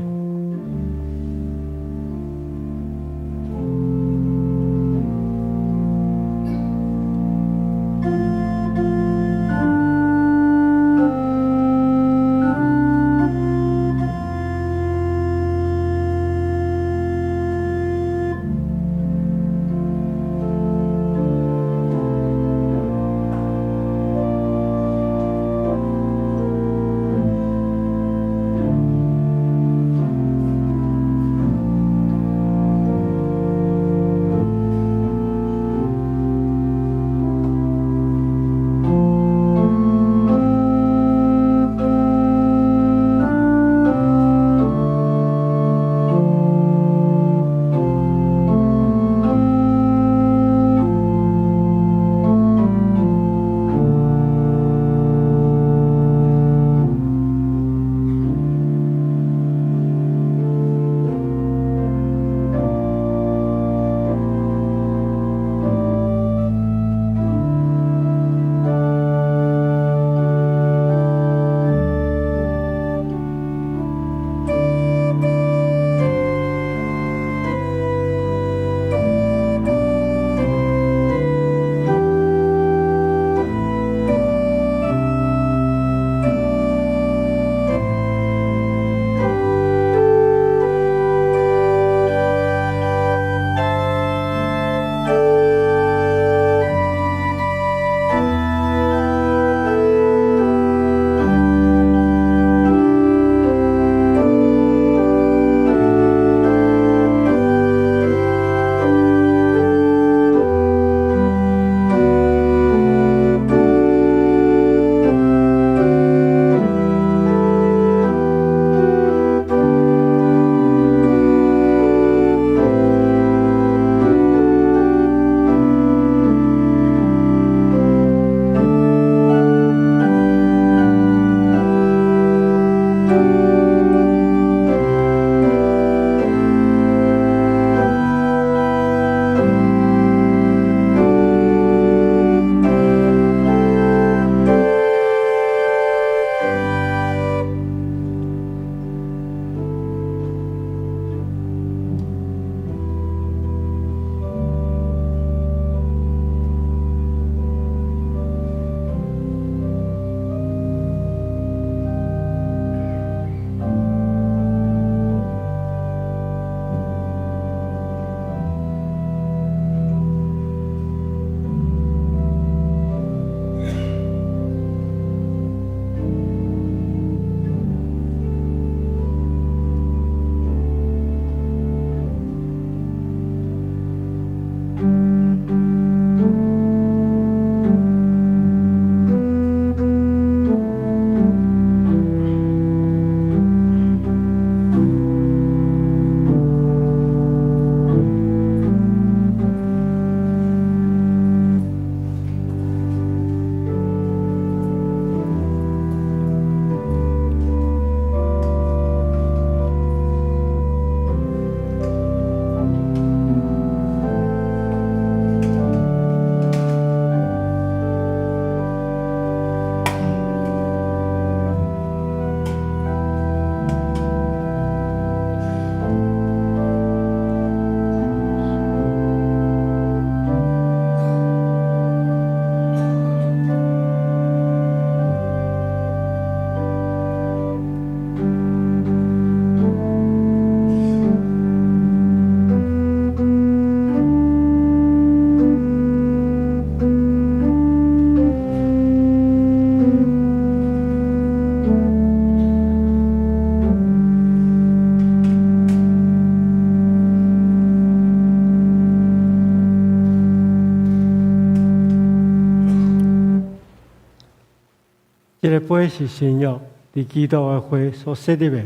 這个杯是新約，佇基督的血所設立的。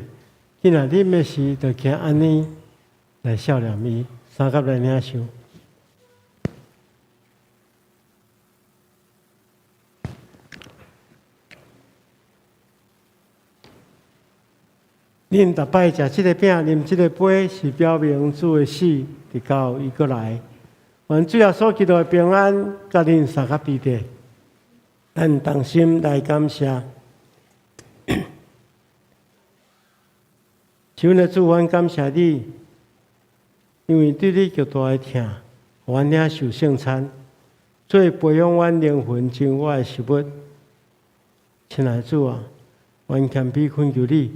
囝若啉的時，就行按呢來數念伊，相佮來領受。恁逐擺食這个餅、啉這個杯，是表明主的死，直到伊閣來。願主耶穌基督的平安，佮恁相佮佇咧。咱同心來感謝。是阮的主，阮感謝你，因為對你極大的疼，予阮領受聖餐，做培養阮靈魂真我的食物。親愛的主啊，阮謙卑懇求你，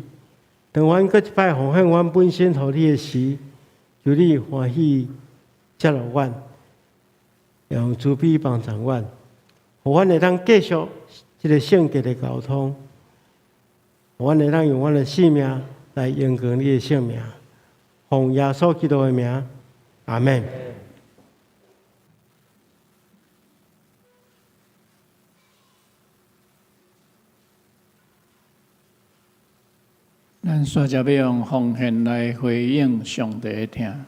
當阮閣一擺奉獻阮本身予你的時，求你歡喜接納阮，用慈悲幫助阮，予阮會當繼續這個聖潔的交通，予阮會當用阮的性命來榮光你的聖名，奉耶穌基督的名，阿們。咱煞才欲用奉獻來回應上帝的疼。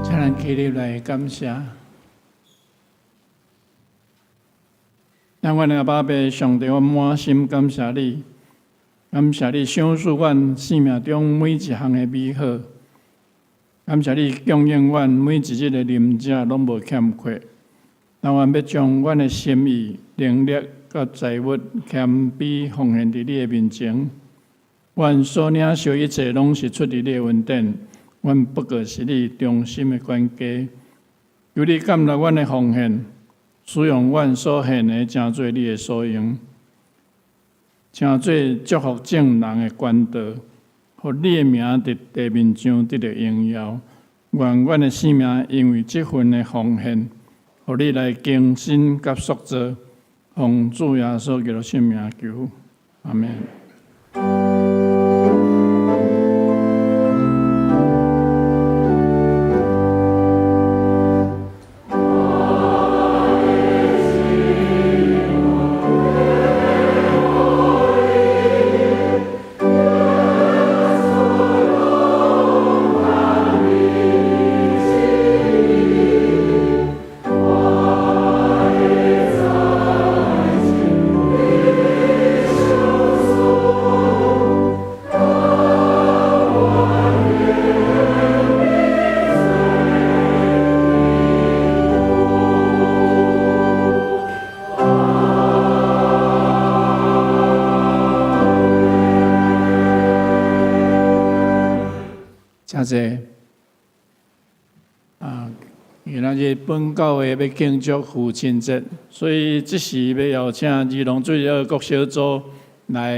請咱起立來感謝。咱阮的阿爸父上帝，我滿心感謝你，感謝你賞賜阮生命中每一項的美好，感謝你供應阮每一日的啉食攏無欠缺。但阮欲將阮的心意、能力佮財物謙卑奉獻佇你的面前。阮所領受一切攏是出自你的恩典，阮不過是你忠心的管家。求你接納阮的奉獻，使用阮所獻的，成做你的所用。成做祝福眾人的管道，予你的名佇地面上得著榮耀。願阮的生命因為這份的奉獻，予你來更新佮塑造，奉主耶穌基督聖名求，阿們。請坐。啊，今仔日本教會欲慶祝父親節，所以這時欲邀請兒童主日學國小組來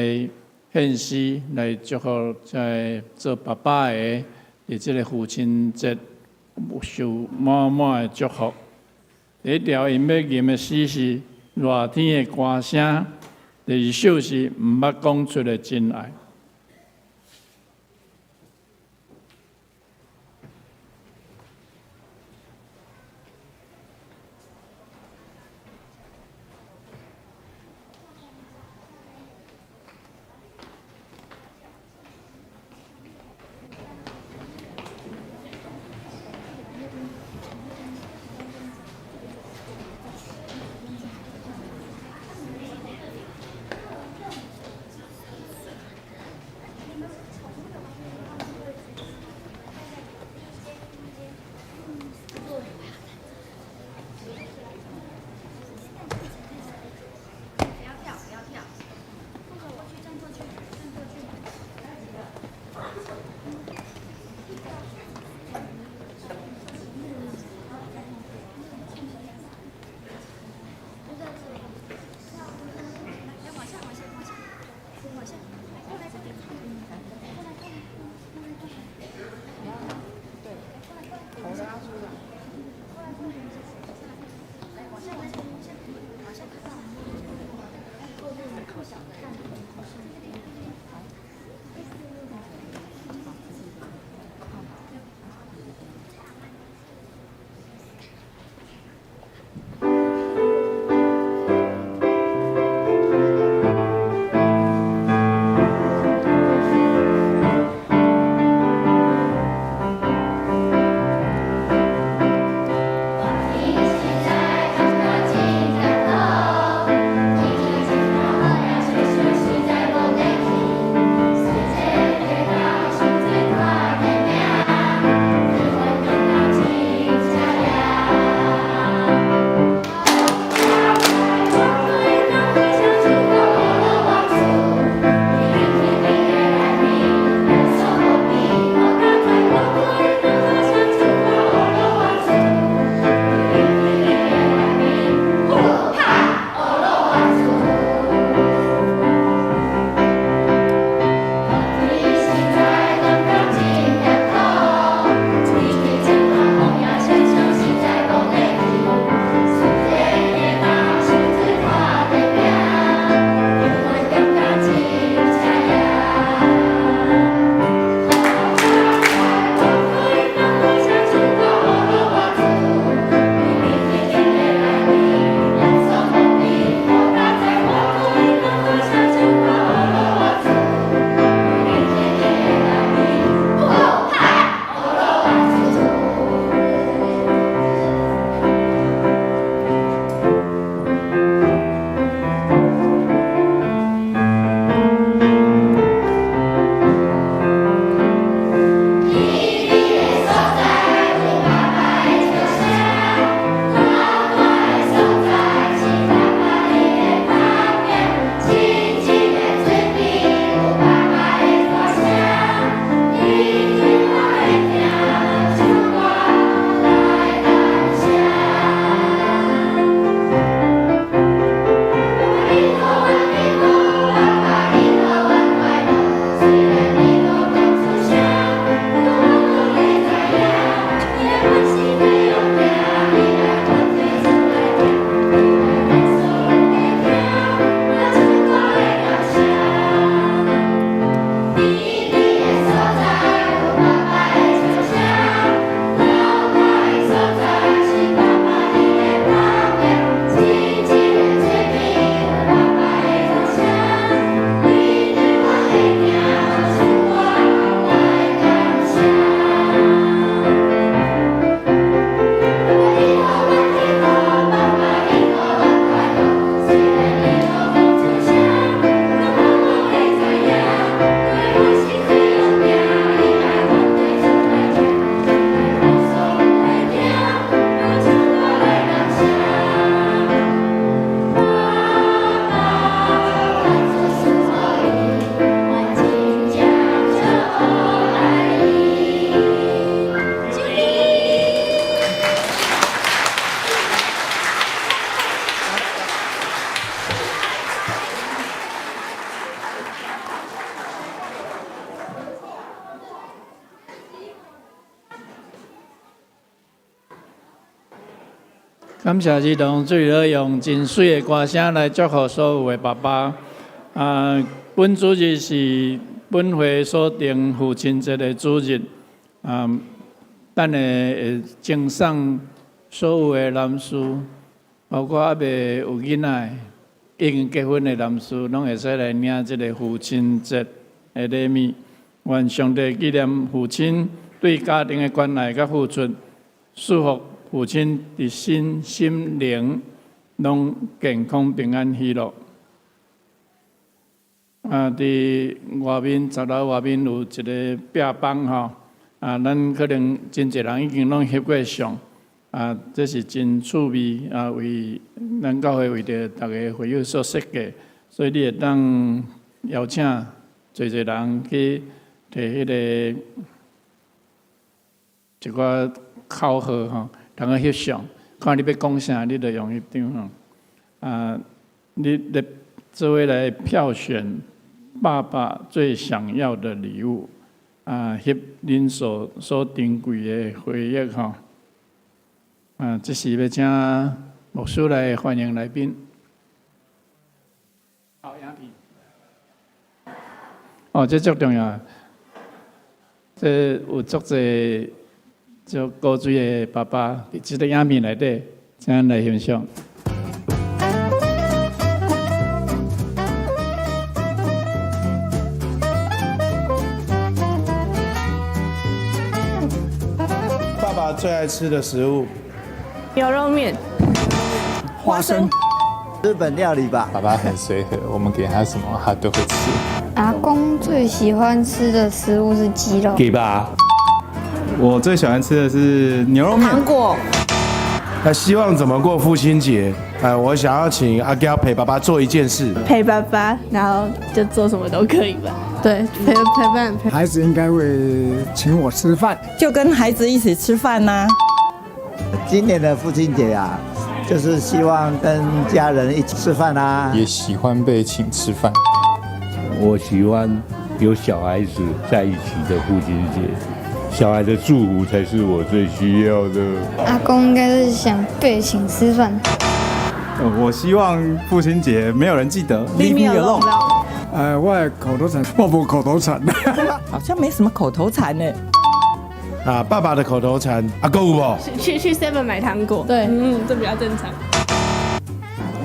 獻詩，來祝福這做爸爸的，佇這个父親節受滿滿的祝福。第一條𪜶欲吟的詩是《熱天的歌聲》，第二首是毋捌講出的真愛。感謝主，主你用真媠的歌聲來祝福所有的爸爸。啊，本主日是本會所定父親節的主日。啊，等下會贈送所有的男士，包括猶未有囡仔的、已經結婚的男士，攏會使來領這个父親節的禮物。願上帝紀念父親對家庭的關愛佮付出，祝福父親佇身心靈攏健康平安喜樂。啊，佇外面十樓外面有一个壁板吼，啊，咱可能真濟人已經攏翕過相，啊，這是真趣味啊，為咱教會為著逐个會友所設計，所以你會當邀請濟濟人去提彼个一寡口號吼，通去翕相，看你欲講啥，你就用彼張吼。啊，你咧做伙來票選爸爸最想要的禮物，啊，翕恁所珍貴的回憶吼。啊，這時欲請牧師來歡迎來賓。好，影片。哦，這足重要。這有足濟足古錐的爸爸，佇這个影片內底，請咱來欣賞。爸爸最愛吃的食物：牛肉麵、花生、日本料理吧。爸爸很隨和，我們給他什麼，他都會吃。阿公最喜歡吃的食物是雞肉。給吧。我最喜歡吃的是牛肉麵。糖果。那希望怎麼過父親節？我想要請阿嬌陪爸爸做一件事。陪爸爸，然後就做什麼都可以吧。對，陪陪伴。陪孩子應該會請我吃飯，就跟孩子一起吃飯吶。今年的父親節啊，就是希望跟家人一起吃飯啊。也喜歡被請吃飯。我喜歡有小孩子在一起的父親節，小孩的祝福才是我最需要的。阿公應該是想被請吃飯。我希望父親節沒有人記得。 Leave me alone。我的口頭禪，我無口頭禪。好像沒什麼口頭禪呢。啊，爸爸的口頭禪，阿公有無？去 Seven 買糖果。對，嗯，這比較正常。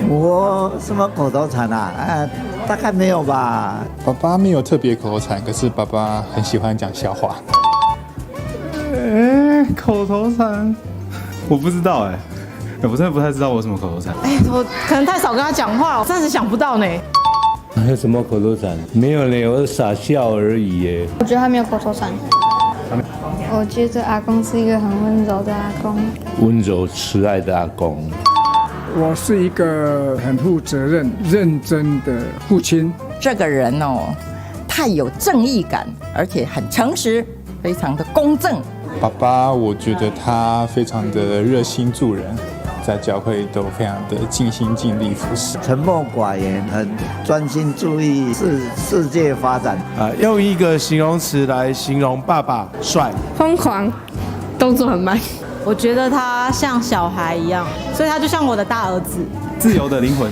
我什麼口頭禪啊？啊，大概沒有吧。爸爸沒有特別口頭禪，可是爸爸很喜歡講笑話。欸，口頭禪，我不知道欸，我真的不太知道我有什麼口頭禪。欸，我可能太少跟他講話，我暫時想不到呢。還有什麼口頭禪？沒有呢，我傻笑而已耶。我覺得他沒有口頭禪。我覺得阿公是一個很溫柔的阿公，溫柔慈愛的阿公。我是一個很負責任、認真的父親。這個人哦，太有正義感，而且很誠實，非常的公正。爸爸，我覺得他非常的熱心助人，在教會都非常的盡心盡力服侍。沉默寡言，很專心注意世界發展。啊，用一個形容詞來形容爸爸：帥、瘋狂，動作很慢。我覺得他像小孩一樣，所以他就像我的大兒子。自由的靈魂。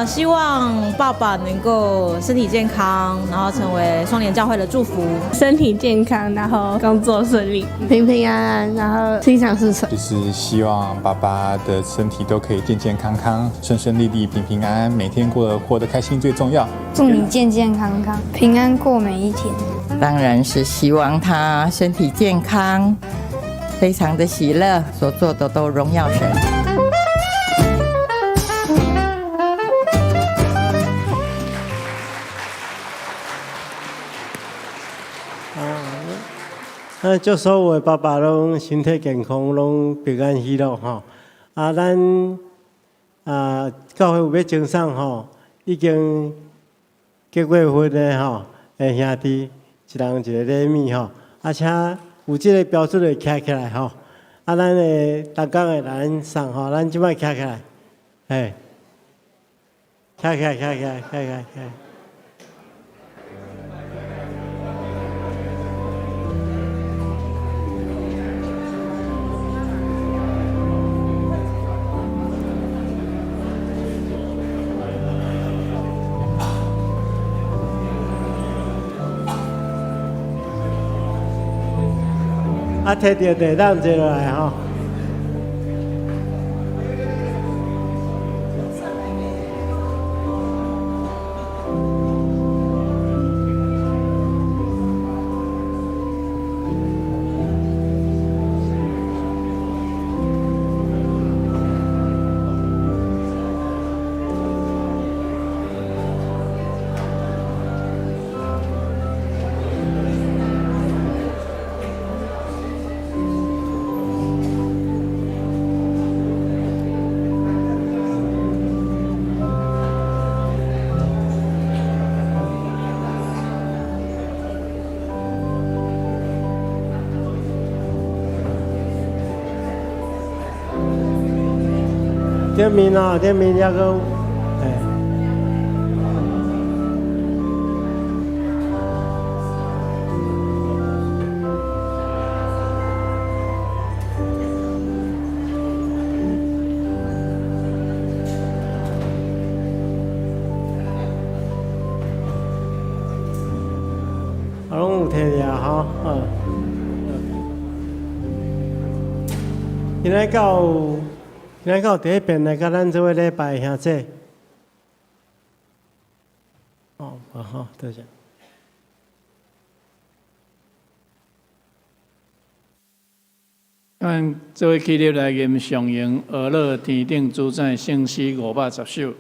希望爸爸能夠身體健康，然後成為雙聯教會的祝福。身體健康，然後工作順利，平平安安，然後心想事成。就是希望爸爸的身體都可以健健康康、順順利利、平平安安，每天過得開心最重要。祝你健健康康、平安過每一天。當然是希望他身體健康，非常的喜樂，所做的都榮耀神。啊，祝所有的爸爸攏身體健康，攏平安喜樂吼。啊，咱啊教會有欲贈送吼，已經結過婚的吼，的兄弟，一人一个禮物吼。啊，請有這个標準的徛起來吼。啊，咱的同工的來送吼，咱這擺徛起來，嘿，徛起來，徛起來，徛起來，徛。啊，提著地当坐落來吼。頂面啊，頂面抑閣有，嘿。啊，攏有提著吼，好。今仔到。今仔到第一遍來佮咱做伙禮拜兄姐。哦，好，多謝。咱做伙起立來吟上詠阿樂天頂主宰聖詩510首。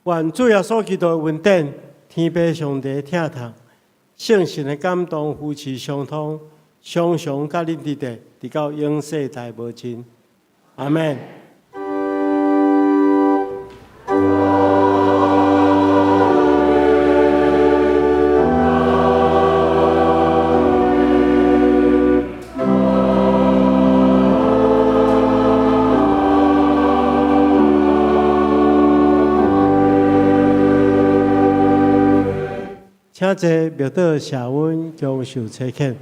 願主耶穌基督的恩典、天父上帝的疼痛、聖神的感動、扶持相通，常常佮恁佇咧，直到永世代無盡。阿們。請坐，默禱謝恩，享受差遣。